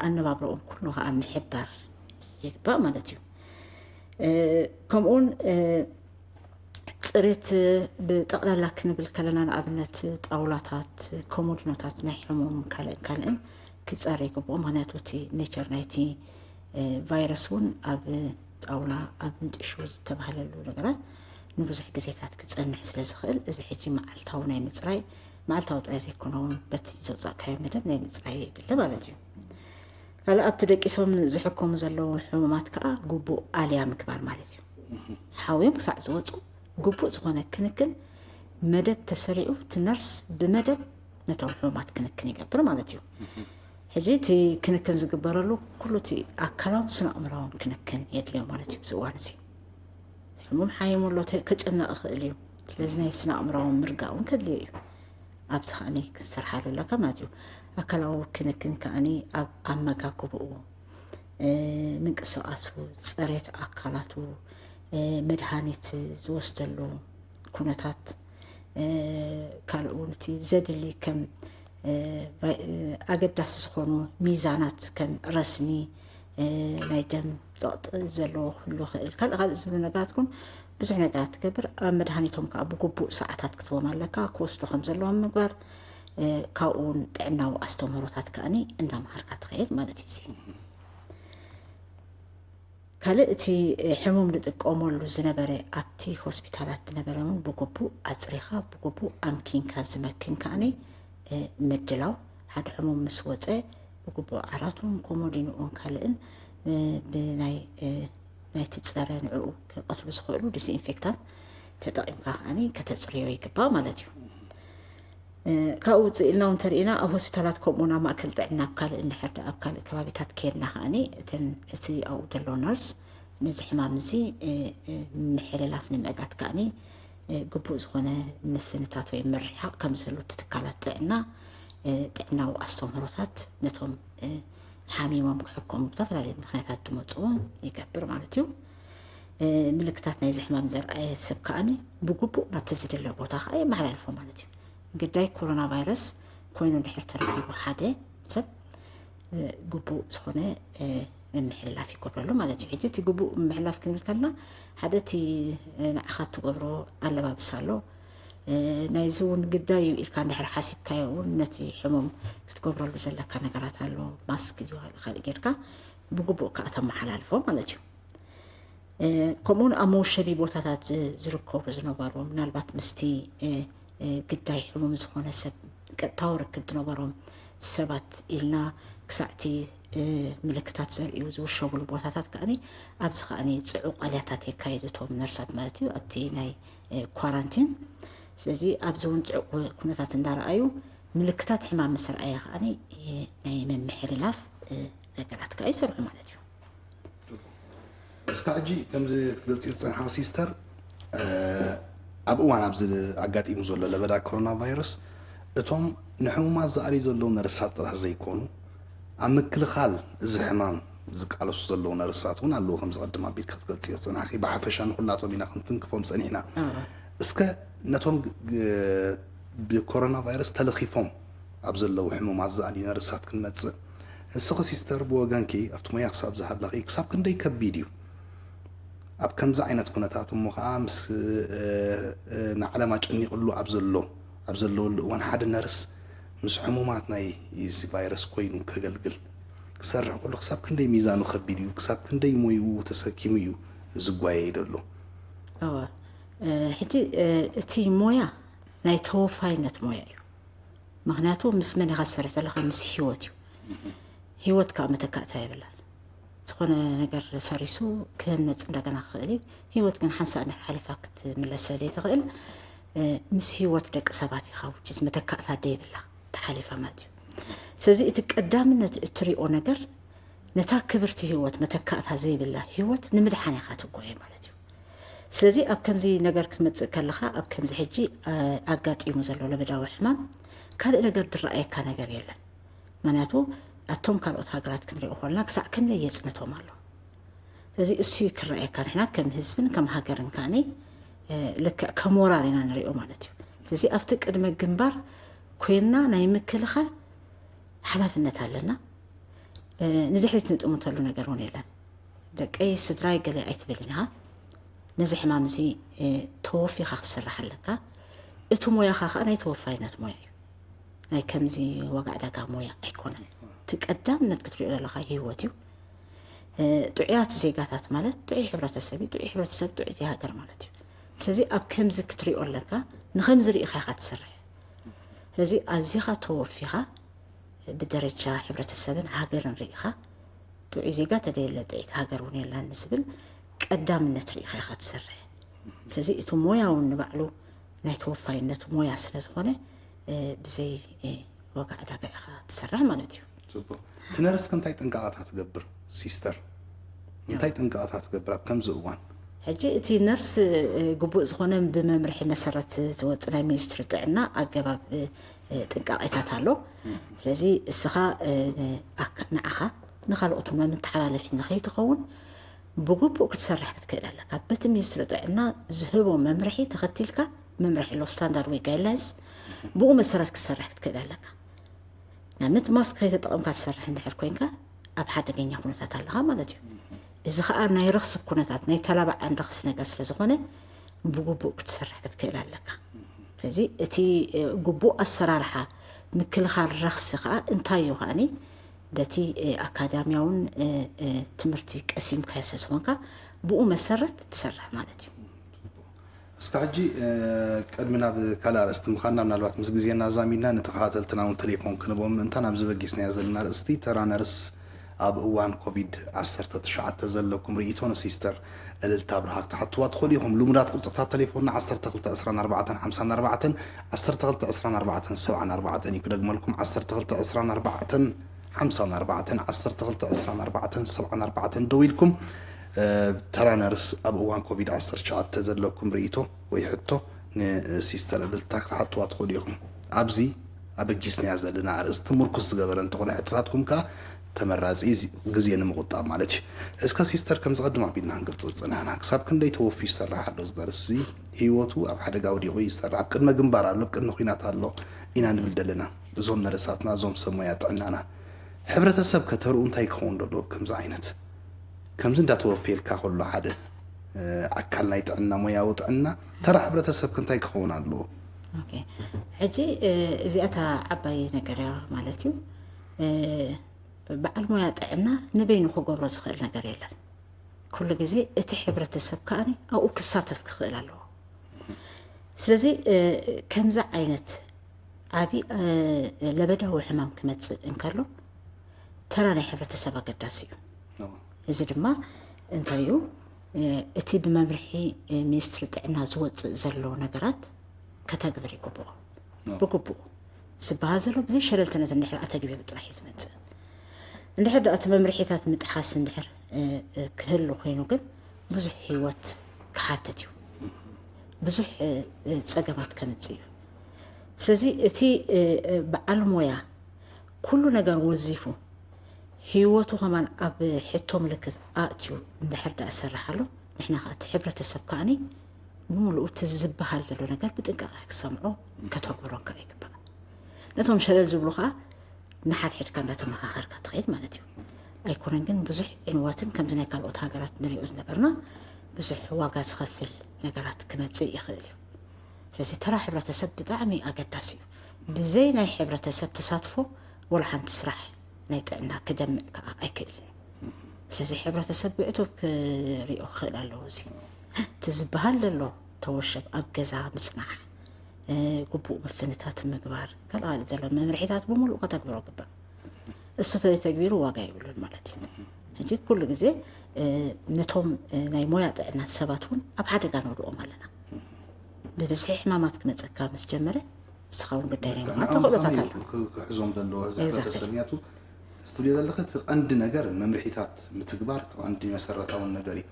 ኣነባብረኦም ኩሉ ከዓ ምሕባር ይግባእ ማለት እዩ። ከምኡውን ፅሬት ብጠቕላላ ክንብል ከለና ንኣብነት ጣውላታት፣ ኮሞድኖታት ናይ ሕሙም ካልእን ካልእን ክፀር ይግብኦ። ምክንያቱ እቲ ኔቸር ናይቲ ቫይረስ እውን ኣብ ጣውላ ኣብ ምንጥሹ ዝተባህለሉ ነገራት ንብዙሕ ግዜታት ክፀንሕ ስለ ዝኽእል እዚ ሕጂ መዓልታዊ ናይ ምፅራይ መዓልታዊ ጥራይ ዘይኮነ እውን በቲ ዘውፃእካዮ መደብ ናይ ምፅራይ የድሊ ማለት እዩ። ካልእ ኣብቲ ደቂሶም ዝሕከሙ ዘለዉ ሕሙማት ከዓ ግቡእ ኣልያ ምግባር ማለት እዩ። ሓውዮም ክሳዕ ዝወፁ ግቡእ ዝኾነ ክንክን መደብ ተሰሪዑ እቲ ነርስ ብመደብ ነቶም ሕሙማት ክንክን ይገብር ማለት እዩ። ሕጂ እቲ ክንክን ዝግበረሉ ኩሉ እቲ ኣካላውን ስነ ኣእምራውን ክንክን የድልዮ ማለት እዩ። ኣብዚ እዋን እዚ ሕሙም ሓይሙ ኣሎ ክጭነቕ ይኽእል እዩ። ስለዚ ናይ ስነ ኣእምራዊ ምርጋእ እውን ከድልዮ እዩ። ኣብዚ ከዓኒ ክትሰርሓሉ ኣለካ ማለት እዩ። ኣካላዊ ክንክን ከዓኒ ኣብ ኣመጋግብኡ፣ ምንቅስቃሱ፣ ፅሬት ኣካላቱ፣ መድሃኒት ዝወስደሉ ኩነታት፣ ካልእ እውን እቲ ዘድሊ ከም ኣገዳሲ ዝኾኑ ሚዛናት ከም ረስኒ፣ ናይ ደም ጸቕጢ ዘለዎ ክህሉ ይኽእል፣ ካልእ ካልእ ዝብሉ ነገራት እውን ብዙሕ ነገራት ትገብር። ኣብ መድሃኒቶም ከዓ ብግቡእ ሰዓታት ክትቦም ኣለካ፣ ክወስዱ ከም ዘለዎም ምግባር፣ ካብኡ እውን ጥዕናዊ ኣስተምህሮታት ከኣኒ እንዳምሃርካ ትኸይድ ማለት እዩ። ካልእ እቲ ሕሙም ዝጥቀመሉ ዝነበረ ኣብቲ ሆስፒታላት ዝነበረ እውን ብግቡእ ኣፅሪኻ ብግቡእ ኣምኪንካ ዝመክን ከኣኒ ምድላው፣ ሓደ ሕሙም ምስ ወፀ ብግቡእ ዓራቱን ኮሞዲንኡን ካልእን ብናይ ናይቲ ፀረ ንዕኡ ክቐትሉ ዝኽእሉ ዲስኢንፌክታንት ተጠቒምካ ከኣኒ ከተፅርዮ ይግባእ ማለት እዩ። ካብኡ ውፅእ ኢልና እውን ተሪኢና ኣብ ሆስፒታላት ከምኡ ናብ ማእከል ጥዕና ኣብ ካልእ እንድሕር ኣብ ካልእ ከባቢታት ከየድና ከኣኒ እተን እቲ ኣብኡ ዘሎ ነርስ ነዚ ሕማም እዚ ምሕልላፍ ንምዕጋት ከኣኒ ግቡእ ዝኾነ ምፍንታት ወይ ምርሕሓቕ ከም ዝህሉ እቲ ትካላት ጥዕና ጥዕናዊ ኣስተምህሮታት ነቶም ሓሚሞም ክሕከሙ ብዝተፈላለዩ ምኽንያታት ዝመፅኡ ይገብር ማለት እዩ። ምልክታት ናይዚ ሕማም ዘርኣየ ሰብ ከኣኒ ብግቡእ ናብቲ ዝድለ ቦታ ከዓ የመሓላልፎ ማለት እዩ። ግዳይ ኮሮና ቫይረስ ኮይኑ ድሕር ተረኺቡ ሓደ ሰብ ግቡእ ዝኾነ ምምሕልላፍ ይገብረሉ ማለት እዩ። ሕጂ እቲ ግቡእ ምምሕልላፍ ክንብል ከለና ሓደ እቲ ንዓኻ እትገብሮ ኣለባብሳ ኣሎ። ናይዚ እውን ግዳይ እዩ ኢልካ እንድሕር ሓሲብካዮ እውን ነቲ ሕሙም ክትገብረሉ ዘለካ ነገራት ኣሎ። ማስክ ድዩ ካልእ ካልእ ጌርካ ብግቡእ ከዓ ተመሓላልፎ ማለት እዩ። ከምኡውን ኣብ መውሸቢ ቦታታት ዝርከቡ ዝነበሩ ምናልባት ምስቲ ግዳይ ሕሙም ዝኾነ ሰብ ቀጥታዊ ርክብ ዝነበሮም ሰባት ኢልና ክሳዕቲ ምልክታት ዘርእዩ ዝውሸብሉ ቦታታት ከኣኒ ኣብዚ ከኣኒ ፅዑቕ ኣልያታት የካየዱ እቶም ነርሳት ማለት እዩ። ኣብቲ ናይ ኳራንቲን ስለዚ ኣብዚ እውን ፅዑቕ ኩነታት እንዳረኣዩ ምልክታት ሕማም ምስ ረኣየ ከኣኒ ናይ ምምሕልላፍ ነገራት ከዓ ይሰርሑ ማለት እዩ። እስካ ሕጂ ከምዚ ክትገልጽ ዝጸንሓ ሲስተር ኣብ እዋን ኣብዚ ኣጋጢሙ ዘሎ ለበዳ ኮሮና ቫይረስ እቶም ንሕሙማት ዝኣልዩ ዘለዉ ነርሳት ጥራሕ ዘይኮኑ ኣብ ምክልኻል እዚ ሕማም ዝቃለሱ ዘለዉ ነርሳት እውን ኣለዉ። ከምዚ ቅድም ኣቢልካ ክትገልጽ ዝጸናሕኪ ብሓፈሻ ንኩላቶም ኢና ክንትንክፎም ጸኒሕና። እስከ ነቶም ብኮሮና ቫይረስ ተለኺፎም ኣብ ዘለዉ ሕሙማት ዝኣልዩ ነርሳት ክንመጽእ ንስኺ ሲስተር ብወገንኪ ኣብቲ ሞያ ክሳብ ዝሃለኺ ክሳብ ክንደይ ከቢድ እዩ? ኣብ ከምዚ ዓይነት ኩነታት እሞ ከዓ ምስ ንዓለም ኣጨኒቕሉ ኣብ ዘሎ ኣብ ዘለወሉ እዋን ሓደ ነርስ ምስ ሕሙማት ናይ እዚ ቫይረስ ኮይኑ ከገልግል ክሰርሕ ከሎ ክሳብ ክንደይ ሚዛኑ ከቢድ እዩ? ክሳብ ክንደይ ሞይኡ ተሰኪሙ እዩ ዝጓየይ ዘሎ? እወ ሕጂ እቲ ሞያ ናይ ተወፋይነት ሞያ እዩ። ምኽንያቱ ምስ መን ኢኻ ትሰርሕ ዘለኻ? ምስ ህይወት እዩ። ህይወት ከዓ መተካእታ የብላን። ዝኾነ ነገር ፈሪሱ ክህነፅ እንደገና ክኽእል እዩ። ህይወት ግን ሓንሳእ እንድሕር ሓሊፋ ክትምለስ ስለዘይትኽእል ምስ ህይወት ደቂ ሰባት ኢኻ ውጅዝ መተካእታ ደይብላ ተሓሊፋ ማለት እዩ። ስለዚ እቲ ቀዳምነት እትሪኦ ነገር ነታ ክብርቲ ህይወት መተካእታ ዘይብላ ህይወት ንምድሓን ኢኻ ትጓየ ማለት እዩ። ስለዚ ኣብ ከምዚ ነገር ክትመፅእ ከለኻ ኣብ ከምዚ ሕጂ ኣጋጢሙ ዘሎ ለበዳዊ ሕማም ካልእ ነገር ዝረኣየካ ነገር የለን። ምክንያቱ ኣብቶም ካልኦት ሃገራት ክንሪኦ ከለና ክሳዕ ክንደይ የፅንቶም ኣሎ። ስለዚ እሱ እዩ ክረኣየካ ንሕና ከም ህዝብን ከም ሃገርን ከዓኒ ልክዕ ከም ወራር ኢና ንሪኦ ማለት እዩ። ስለዚ ኣብቲ ቅድመ ግንባር ኮይንና ናይ ምክልኻል ሓላፍነት ኣለና። ንድሕሪት ንጥምተሉ ነገር እውን የለን። ደቀይ ስድራይ ገለ ኣይትበልን ኢኻ። ነዚ ሕማም እዚ ተወፊኻ ክትሰርሕ ኣለካ። እቲ ሞያኻ ከዓ ናይ ተወፋይነት ሞያ እዩ። ናይ ከምዚ ዋጋ ዕዳጋ ሞያ ኣይኮነን። እቲ ቀዳምነት ክትሪኦ ዘለካ ህይወት እዩ። ጥዑያት ዜጋታት ማለት ጥዑይ ሕብረተሰብ እዩ። ጥዑይ ሕብረተሰብ ጥዑይቲ ሃገር ማለት እዩ። ስለዚ ኣብ ከምዚ ክትሪኦ ኣለካ። ንከምዚ ርኢኻ ኢኻ ትሰርሕ። ስለዚ ኣዚኻ ተወፊኻ ብደረጃ ሕብረተሰብን ሃገርን ርኢኻ ጥዑይ ዜጋ ተደየለ ጥዒት ሃገር እውን የላን ዝብል ቀዳምነት ርኢኻ ኢኻ ትሰርሕ። ስለዚ እቲ ሞያ እውን ንባዕሉ ናይ ተወፋይነት ሞያ ስለ ዝኾነ ብዘይ ዋጋ ዕዳጋ ኢኻ ትሰርሕ ማለት እዩ። እቲ ነርስ ከ እንታይ ጥንቃቐታት ትገብር ሲስተር? እንታይ ጥንቃቐታት ትገብር ኣብ ከምዚ እዋን? ሕጂ እቲ ነርስ ግቡእ ዝኾነ ብመምርሒ መሰረት ዝወፅ ናይ ሚኒስትሪ ጥዕና ኣገባብ ጥንቃቄታት ኣሎ። ስለዚ እስኻ ንዓኻ ንኻልኦት እውን መመተሓላለፊ ንኸይትኸውን ብግቡእ ክትሰርሕ ክትክእል ኣለካ። በቲ ሚኒስትሪ ጥዕና ዝህቦ መምርሒ ተኸቲልካ መምርሒ ኣሎ፣ ስታንዳርድ ወይ ጋይድላይንስ፣ ብኡ መሰረት ክትሰርሕ ክትክእል ኣለካ። ንኣብነት ማስክ ከይተጠቐምካ ትሰርሕ እንድሕር ኮይንካ ኣብ ሓደገኛ ኩነታት ኣለኻ ማለት እዩ። እዚ ከዓ ናይ ረኽሲ ኩነታት፣ ናይ ተላባዓን ረኽሲ ነገር ስለ ዝኾነ ብግቡእ ክትሰርሕ ክትክእል ኣለካ። ስለዚ እቲ ግቡእ ኣሰራርሓ ምክልኻል ረኽሲ ከዓ እንታይ እዩ ከዓኒ በቲ ኣካዳሚያውን ትምህርቲ ቀሲምካዮ ስለ ዝኾንካ ብኡ መሰረት ትሰርሕ ማለት እዩ። እስከ ሕጂ ቅድሚ ናብ ካልእ ኣርእስቲ ምኻድና ምናልባት ምስ ግዜና ኣዛሚድና ንተኸታተልትና እውን ቴሌፎን ክንቦም ምእንታን ኣብዚ በጊስናዮ ዘለና ኣርእስቲ ተራ ነርስ ኣብ እዋን ኮቪድ ዓሰርተ ትሽዓተ ዘለኩም ርእይቶ ንሲስተር እልልታ ብርሃ ክትሓትዋ ትኽእሉ ኢኹም። ልሙዳት ቁፅርታት ቴሌፎንና ዓሰርተ ክልተ ዕስራን ኣርባዕተን ሓምሳን ኣርባዕተን ዓሰርተ ክልተ ዕስራን ኣርባዕተን ሰብዓን ኣርባዕተን እዩ። ክደግመልኩም ዓሰርተ ክልተ ዕስራን ኣርባዕተን ሓምሳን ኣርባዕተን ዓሰርተ ክልተ ዕስራን ኣርባዕተን ሰብዓን ኣርባዕተን ደዊልኩም ተራ ነርስ ኣብ እዋን ኮቪድ ዓሰርተ ትሽዓተ ዘለኩም ርእይቶ ወይ ሕቶ ንሲስተር እልልታ ክትሓትዋ ትኽእሉ ኢኹም። ኣብዚ ኣበጊስናያ ዘለና ኣርእስቲ ምርኩስ ዝገበረ እንተኾነ ሕቶታትኩም ከኣ ተመራጺ እዩ፣ ግዜ ንምቑጣብ ማለት እዩ። እስከ ሲስተር ከም ዝቐድም ኣቢልና ክንገልጾ ዝጸናሕና ክሳብ ክንደይ ተወፍዩ ይሰርሕ ኣሎ እዚ ነርስ እዚ ህይወቱ ኣብ ሓደጋ ወዲቑ ይሰርሕ ኣብ ቅድመ ግንባር ኣሎ ኣብ ቅድመ ኲናት ኣሎ ኢና ንብል ደለና እዞም ነርሳትና እዞም ሰብ ሞያ ጥዕናና ሕብረተሰብ ከተርኡ እንታይ ክኸውን ደሎ ከምዚ ዓይነት ከምዚ እንዳተወፈየልካ ከሎ ሓደ ኣካል ናይ ጥዕና ሞያዊ ጥዕና ተራ ሕብረተሰብ ክንታይ ክኸውን ኣለዎ? ሕጂ እዚኣታ ዓባይ ነገር እያ ማለት እዩ። በዓል ሞያ ጥዕና ንበይኑ ክገብሮ ዝኽእል ነገር የለን። ኩሉ ግዜ እቲ ሕብረተሰብ ከኣ ኣብኡ ክሳተፍ ክኽእል ኣለዎ። ስለዚ ከምዚ ዓይነት ዓብዪ ለበዳዊ ሕማም ክመፅእ እንከሎ ተራ ናይ ሕብረተሰብ ኣገዳሲ እዩ። እዚ ድማ እንታይ እዩ? እቲ ብመምርሒ ሚኒስትሪ ጥዕና ዝወፅእ ዘሎ ነገራት ከተግብር ይግብኦ። ብግቡእ ዝበሃል ዘሎ ብዘይ ሸለልትነት እንድሕር ኣተግቢሩ ጥራሕ እዩ ዝመፅእ። እንድሕር ደኣ እቲ መምርሒታት ምጥሓስ እንድሕር ክህሉ ኮይኑ ግን ብዙሕ ህይወት ክሓትት እዩ። ብዙሕ ፀገማት ከምፅእ እዩ። ስለዚ እቲ በዓል ሞያ ኩሉ ነገር ወዚፉ ህይወቱ ከማን ኣብ ሕቶ ምልክት ኣእትዩ እንድሕር ደኣ ዝሰርሕ ኣሎ ንሕና ከዓ እቲ ሕብረተሰብ ከዓኒ ብምሉኡ እቲ ዝበሃል ዘሎ ነገር ብጥንቃቐ ክሰምዖ ከተግብሮን ከዓ ይግባእ። ነቶም ሸለል ዝብሉ ከዓ ንሓድሕድካ እንዳተመኻኸርካ ትኸይድ ማለት እዩ። ኣይኮነን ግን ብዙሕ ዕንወትን ከምዚ ናይ ካልኦት ሃገራት ንሪኦ ዝነበርና ብዙሕ ዋጋ ዝኸፍል ነገራት ክመፅእ ይኽእል እዩ። ስለዚ ተራ ሕብረተሰብ ብጣዕሚ ኣገዳሲ እዩ። ብዘይ ናይ ሕብረተሰብ ተሳትፎ ወላ ሓንቲ ስራሕ ናይ ጥዕና ክደምዕ ከዓ ኣይክእልን እዩ። ስለዚ ሕብረተሰብ ብዕቱብ ክሪኦ ክኽእል ኣለዎ። እዚ እቲ ዝበሃል ዘሎ ተወሸብ ኣብ ገዛ ምፅናሕ፣ ግቡእ ምፍንታት ምግባር፣ ካልኣሊ ዘሎ መምርሒታት ብምሉእ ከተግብሮ ግባእ። እሱ ተዘይተግቢሩ ዋጋ የብሉን ማለት እዩ። ሕጂ ኩሉ ግዜ ነቶም ናይ ሞያ ጥዕና ሰባት እውን ኣብ ሓደጋ ነውድቖም ኣለና። ብብዝሒ ሕማማት ክመፀካ ምስ ጀመረ ንስኻ እውን ግዳይ ናይ ምዃን ተኽእሎታት ኣሎ። ክሕዞም ዘለዎ እዚ ሕብረተሰብ ምክንያቱ ስቱድዮ ዘለኺ እቲ ቀንዲ ነገር መምርሒታት ምትግባር እቲ ቀንዲ መሰረታውን ነገር እዩ።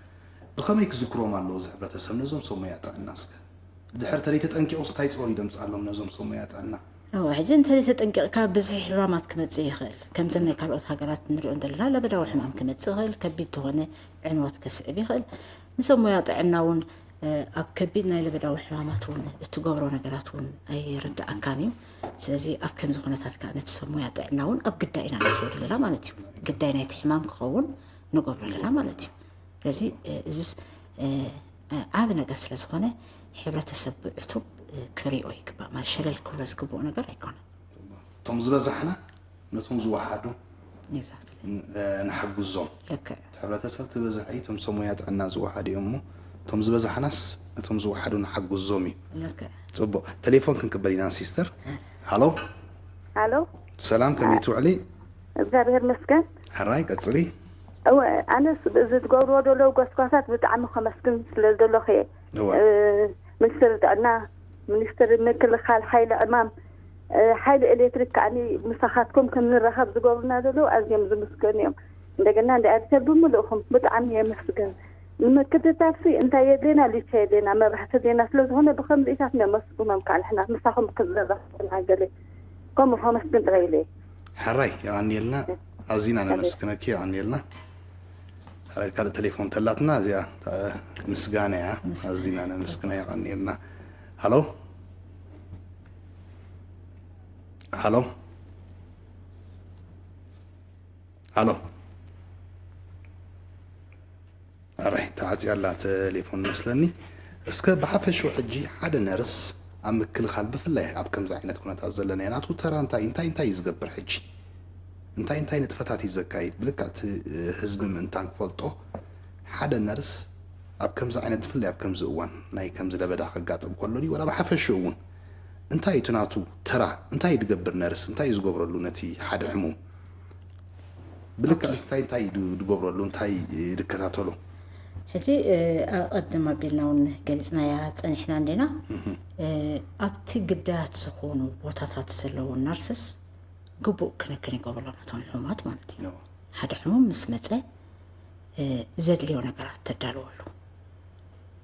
ብኸመይ ክዝክሮም ኣለዎ እዚ ሕብረተሰብ ነዞም ሰብ ሞያ ጥዕና እስከ ድሕር ተለይተጠንቂቑስ እንታይ ጾር እዩ ደምፅኣሎም ነዞም ሰብ ሞያ ጥዕና? እወ ሕጂ እንተዘይ ተጠንቂቕካ ብዝሒ ሕማማት ክመፅእ ይኽእል። ከምዘን ናይ ካልኦት ሃገራት ንሪኦ ዘለና ለበዳዊ ሕማም ክመፅእ ይኽእል፣ ከቢድ ተኾነ ዕንወት ከስዕብ ይኽእል። ንሰብ ሞያ ጥዕና እውን ኣብ ከቢድ ናይ ለበዳዊ ሕማማት እውን እትገብሮ ነገራት እውን ኣይርድኣካን እዩ። ስለዚ ኣብ ከምዚ ኩነታት ከዓ ነቲ ሰብ ሞያ ጥዕና እውን ኣብ ግዳይ ኢና ነእትዎ ዘለና ማለት እዩ። ግዳይ ናይቲ ሕማም ክኸውን ንገብሮ ኣለና ማለት እዩ። ስለዚ እዚስ ዓቢ ነገር ስለ ዝኾነ ሕብረተሰብ ብዕቱብ ክሪኦ ይግባእ። ማለት ሸለል ክብሎ ዝግብኦ ነገር ኣይኮነን። እቶም ዝበዛሕና ነቶም ዝወሓዱ ንሓግዞም። እቲ ሕብረተሰብ ትበዝሐ እዩ እቶም ሰብ ሞያ ጥዕና ዝወሓዱ እዮም እሞ እቶም ዝበዛሕናስ ነቶም ዝወሓዱ ንሓግዞም እዩ። ፅቡቕ ቴሌፎን ክንቅበል ኢና ሲስተር። ሃሎ ሃሎ ሰላም ከመይ ትውዕሊ? እግዚኣብሔር መስገን። ሕራይ ቀፅሊ። እወ ኣነስ እዚ ትገብርዎ ዘለዉ ጎስጓሳት ብጣዕሚ ከመስግን ስለ ዘለኹ እየ። ሚኒስትሪ ጥዕና፣ ሚኒስትሪ ምክልኻል ሓይሊ ዕማም፣ ሓይሊ ኤሌክትሪክ ከዓኒ ምሳኻትኩም ክንራኸብ ዝገብሩና ዘለዉ ኣዝዮም ዝምስገኑ እዮም። እንደገና ዳይሬክተር ብምልእኹም ብጣዕሚ የመስግን። ንምክትታልሲ እንታይ የድልየና ሊቻ የድልየና መብራህቲ የድልየና ስለዝኾነ ብኸምዚኢታት ነመስግኖም ከዓ ንሕና ምሳኹም ክንራኸብ ገለ ከምኡ ከመስግን ጥራይ ኢለ። ሕራይ የቐንየልና ኣዚና ነመስግነኪ የቐንየልና። ካልእ ቴሌፎን ተላትና እዚኣ ምስጋና እያ። ኣዚና ነመስግና የቐንየልና። ሃሎ፣ ሃሎ፣ ሃሎ። ኣራይ፣ ተዓጽያ ኣላ ቴሌፎን መስለኒ። እስከ ብሓፈሽኡ ሕጂ ሓደ ነርስ ኣብ ምክልኻል፣ ብፍላይ ኣብ ከምዚ ዓይነት ኩነታት ዘለና ኢና፣ ናቱ ተራ እንታይ፣ እንታይ፣ እንታይ እዩ ዝገብር ሕጂ? እንታይ፣ እንታይ ንጥፈታት እዩ ዘካይድ? ብልክዕ እቲ፣ እ፣ ህዝቢ ምእንታን ክፈልጦ፣ ሓደ ነርስ ኣብ ከምዚ ዓይነት፣ ብፍላይ ኣብ ከምዚ እዋን ናይ ከምዚ ለበዳ ከጋጥም ከሎ ድዩ፣ ወላ ብሓፈሽኡ እውን እንታይ እዩ እቲ ናቱ ተራ? እንታይ እዩ ዝገብር ነርስ? እንታይ እዩ ዝገብረሉ ነቲ ሓደ ሕሙም? ብልክዕ ኦኬ። እንታይ፣ እንታይ እዩ ድ-፣ ዝገብረሉ? እንታይ ይከታተሉ? ሕጂ፣ እ፣ ኣቐድም ኣቢልና እውን ገሊጽናያ ጸኒሕና እንዲና። እህ። እ፣ ኣብቲ ግዳያት ዝኾኑ ቦታታት ዘለዉ ነርስስ ግቡእ ክንክን ይገብረሎም ነቶም ሕሙማት ማለት እዩ። ዮ። ሓደ ሕሙም ምስ መጸ፣ እ፣ ዘድልዮ ነገራት ተዳልወሉ።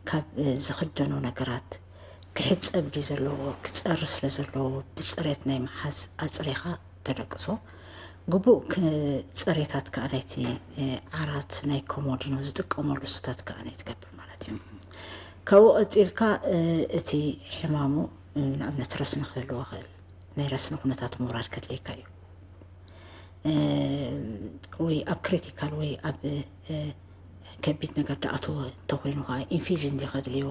ካብ፣ እ፣ ዝኽደኖ ነገራት፣ ክሕጸብ ድዩ ዘለዎ፣ ክጸሪ ስለ ዘለዎ፣ ብጽሬት ናይ ምሓዝ ኣጽሪኻ ተደቅሶ። ግቡእ ክ-፣ ጽሬታት ከኣ ናይቲ፣ እ፣ ዓራት፣ ናይ ኮሞዲኖ ዝጥቀመሉ እሱታት ከኣ ናይ ትገብር ማለት እዩ። ካብኡ ቀጺልካ፣ እ፣ እቲ ሕማሙ፣ እ፣ ንኣብነት ረስኒ ክህልዎ ይኽእል። ናይ ረስኒ ኩነታት ምውራድ ከድልየካ እዩ። እ፣ ወይ ኣብ ክሪቲካል ወይ ኣብ፣ እ፣ ከቢድ ነገር ደኣተወ እንተኾይኑ ከዓ ኢንፊዥን ድዩ ከድልዮ፣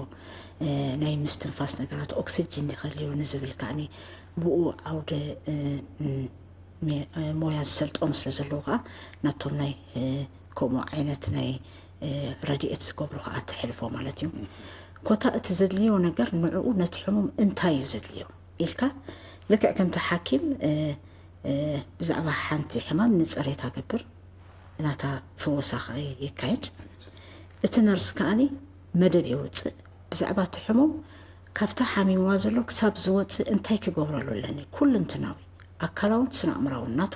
እ፣ ናይ ምስትንፋስ ነገራት ኦክስጅን ድዩ ከድልዮ ንዝብል ከዓኒ ብኡ ዓውደ፣ እ፣ ም-፣ ሜ-፣ እ፣ ሞያ ዝሰልጠኑ ስለ ዘለዉ ከዓ ናብቶም ናይ፣ እ፣ ከምኡ ዓይነት ናይ፣ እ፣ ረድኤት ዝገብሩ ከዓ ተሕልፎ ማለት እዩ። ኮታ እቲ ዘድልዮ ነገር ንዕኡ ነቲ ሕሙም እንታይ እዩ ዘድልዮ ኢልካ ልክዕ ከምቲ ሓኪም፣ እ፣ እ፣ ብዛዕባ ሓንቲ ሕማም ንጸሬታ ገብር ናታ ፈወሳ ከ የካይድ። እቲ ነርስ ከኣኒ መደብ የውጽእ። ብዛዕባ እቲ ሕሙም ካብታ ሓሚምዋ ዘሎ ክሳብ ዝወጽእ እንታይ ክገብረሉ ኣለኒ? ኩልንትናዊ፣ ኣካላውን ስነ ኣእምራውን ናቱ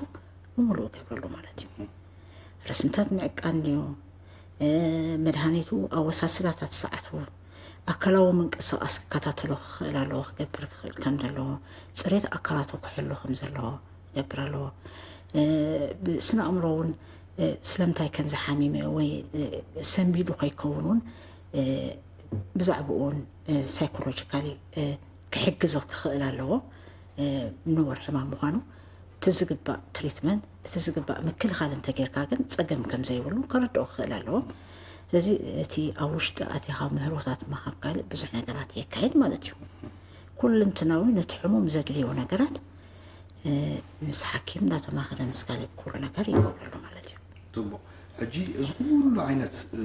ብምሉእ ገብረሉ ማለት እዩ። ረስምታት ምዕቃን ድዩ? እ፣ መድሃኒቱ ኣወሳስዳታት ሰዓቱ፣ ኣካላዊ ምንቅስቓስ ክከታተሎ ክኽእል ኣለዎ፣ ክገብር ክኽእል ከም ዘለዎ፣ ጽሬት ኣካላቱ ክሕሎ ከም ዘለዎ ክገብር ኣለዎ። እ፣ ብስነ ኣእምሮ እውን፣ እ፣ ስለምንታይ ከም ዝሓሚመ ወይ፣ እ፣ ሰንቢዱ ከይከውን እውን፣ እ፣ ብዛዕባኡ እውን፣ እ፣ ሳይኮሎጂካሊ፣ እ፣ ክሕግዞ ክኽእል ኣለዎ። እ፣ ንቡር ሕማም ምዃኑ፣ እቲ ዝግባእ ትሪትመንት፣ እቲ ዝግባእ ምክልኻል እንተጌርካ ግን ጸገም ከም ዘይብሉ ከረድኦ ክኽእል ኣለዎ። ስለዚ እቲ ኣብ ውሽጢ ኣቲኻ ምህሮታት ምሃብ ካልእ ብዙሕ ነገራት የካይድ ማለት እዩ። ኩልንትናዊ ነቲ ሕሙም ዘድልዮ ነገራት፣ እ፣ ምስ ሓኪም እንዳተማኸረ ምስ ካልእ ኩሉ ነገር ይገብረሉ ማለት እዩ። ጽቡቕ። ሕጂ እዚ ኩሉ ዓይነት፣ እ፣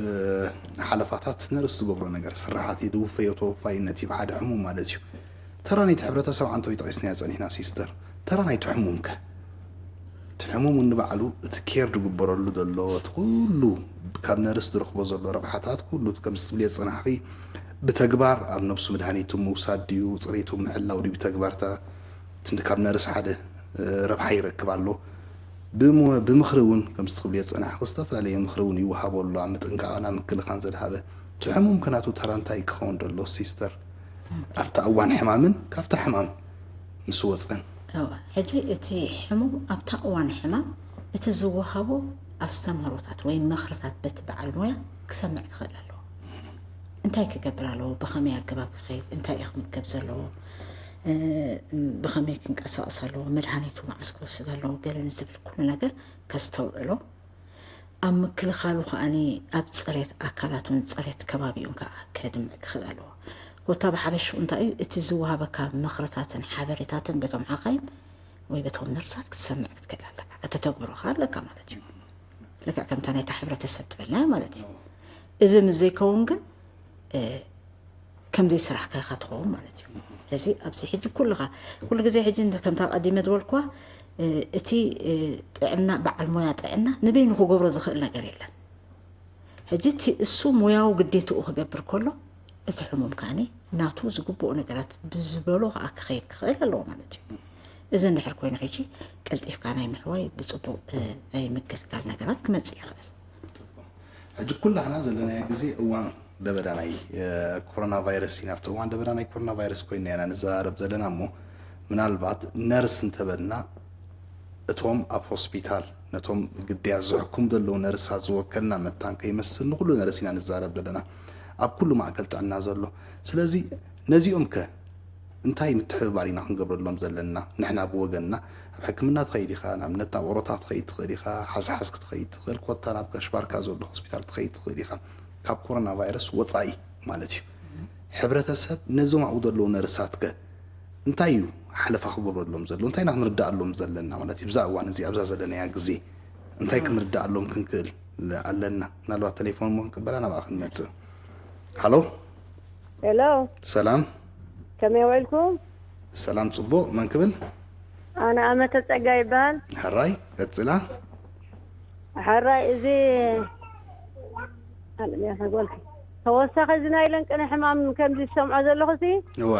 ሓለፋታት ነርስ ዝገብሮ ነገር ስራሓት እዩ፣ ዝውፈዮ ተወፋይነት እዩ ብሓደ ሕሙም ማለት እዩ። ተራ ናይቲ ሕብረተሰብ ዓንቶ እዩ ጠቒስናዮ ጸኒሕና ሲስተር። ተራ ናይቲ ሕሙም ከ? እቲ ሕሙም ንባዕሉ እቲ ኬር ዝግበረሉ ዘሎ፣ እቲ ኩሉ ካብ ነርስ ዝረኽቦ ዘሎ ረብሓታት ኩሉ ከምዚ ትብልዮ ዝጸናሕኺ ብተግባር ኣብ ነብሱ መድሃኒቱ ምውሳድ ድዩ፣ ጽሬቱ ምሕላው ድዩ ብተግባር እታ እቲ ካብ ነርስ ሓደ፣ እ፣ ረብሓ ይረክብ ኣሎ። ብሞ-፣ ብምኽሪ እውን ከምዚ ትብልዮ ዝጸናሕኺ ዝተፈላለየ ምኽሪ እውን ይወሃቦ ኣሎ፣ ኣብ ምጥንቃቕን ኣብ ምክልኻን ዘድሃበ። እቲ ሕሙም ከ ናቱ ተራ እንታይ ክኸውን ደሎ ሲስተር? ኣብታ እዋን ሕማምን ካብታ ሕማም ምስ ወጸን። እወ፣ ሕጂ እቲ ሕሙም ኣብታ እዋን ሕማም እቲ ዝወሃቦ ኣስተምህሮታት ወይ ምኽርታት በቲ በዓል ሞያ ክሰምዕ ክኽእል ኣለዎ። እንታይ ክገብር ኣለዎ? ብኸመይ ኣገባብ ክኸይድ? እንታይ እዩ ክምገብ ዘለዎ? እ፣ ብኸመይ ክንቀሳቐስ ኣለዎ? መድሃኒቱ መዓስ ክወስድ ኣለዎ? ገለ ንዝብል ኩሉ ነገር ከስተውዕሎ። ኣብ ምክልኻሉ ከኣኒ ኣብ ጽሬት ኣካላቱን ጽሬት ከባቢኡን ከኣ ከድምዕ ክኽእል ኣለዎ። ኮታ ብሓፈሽኡ እንታይ እዩ? እቲ ዝወሃበካ ምኽርታትን ሓበሬታትን በቶም ሓኻይም ወይ በቶም ነርሳት ክትሰምዕ ክትክእል ኣለካ። ከተተግብሮ ከኣ ኣለካ ማለት እዩ። ልክዕ ከምታ ናይታ ሕብረተሰብ ትበልና ማለት እዩ። እዚ ምስ ዘይከውን ግን፣ እ፣ ከም ዘይሰራሕካ ኢኻ ትኸውን ማለት እዩ። ስለዚ ኣብዚ ሕጂ ኩልኻ፣ ኩሉ ግዜ ሕጂ እንተ-፣ ከምታ ቀዲመ ዝበልኩዋ፣ እ፣ እቲ፣ እ፣ ጥዕና፣ በዓል ሞያ ጥዕና ንበይኑ ክገብሮ ዝኽእል ነገር የለን። ሕጂ እቲ እሱ ሞያዊ ግዴትኡ ክገብር ከሎ፣ እቲ ሕሙም ከኣኒ ናቱ ዝግብኦ ነገራት ብዝበሎ ከኣ ክኸይድ ክኽእል ኣለዎ ማለት እዩ። እዚ እንድሕር ኮይኑ ሕጂ ቀልጢፍካ ናይ ምሕዋይ ብጽቡቕ፣ እ፣ ናይ ምግልጋል ነገራት ክመጽእ ይኽእል። ሕጂ ኩላህና ዘለናዮ ግዜ እዋን ለበዳ ናይ፣ እ፣ ኮሮና ቫይረስ ኢና። ኣብቲ እዋን ለበዳ ናይ ኮሮና ቫይረስ ኮይና ኢና ንዘራረብ ዘለና እሞ፣ ምናልባት ነርስ እንተበልና እቶም ኣብ ሆስፒታል ነቶም ግዳያት ዝሕክሙ ዘለዉ ነርሳት ዝወከልና መታን ከይመስል ንኹሉ ነርስ ኢና ንዛረብ ዘለና፣ ኣብ ኩሉ ማእከል ጥዕና ዘሎ። ስለዚ ነዚኦም ከ እንታይ ምትሕብባር ኢና ክንገብረሎም ዘለና? ንሕና ብወገንና ኣብ ሕክምና ትኸይድ ኢኻ፣ ንኣብነት ናብ ኦሮታ ክትኸይድ ትኽእል ኢኻ፣ ሓዝሓዝ ክትኸይድ ትኽእል፣ ኮታ ናብ ጋሽ ባርካ ዘሎ ሆስፒታል ክትኸይድ ትኽእል ኢኻ። ካብ ኮሮና ቫይረስ ወፃኢ ማለት እዩ። ሕብረተሰብ ነዞም ኣብኡ ዘለዉ ነርሳትከ እንታይ እዩ ሓለፋ ክገብረሎም ዘሎ? እንታይ ኢና ክንርዳኣሎም ዘለና ማለት እዩ? ብዛ እዋን እዚ ኣብዛ ዘለናያ ግዜ እንታይ ክንርዳኣሎም ክንክእል ኣለና? ምናልባት ቴሌፎን እሞ ክንቅበላ ናብኣ ክንመጽእ። ሃሎ፣ ሄሎ፣ ሰላም። ከመይ ውዒልኩም? ሰላም፣ ጽቡቕ። መን ክብል? ኣነ ኣመተ ጸጋ ይበሃል። ሕራይ፣ ቀጽላ። ሕራይ፣ እዚ ኣለም እያ ተጓልኪ። ተወሳኺ እዚ ናይ ለንቅነ ሕማም ከምዚ ዝሰምዖ ዘለኹ ሲ እዋ፣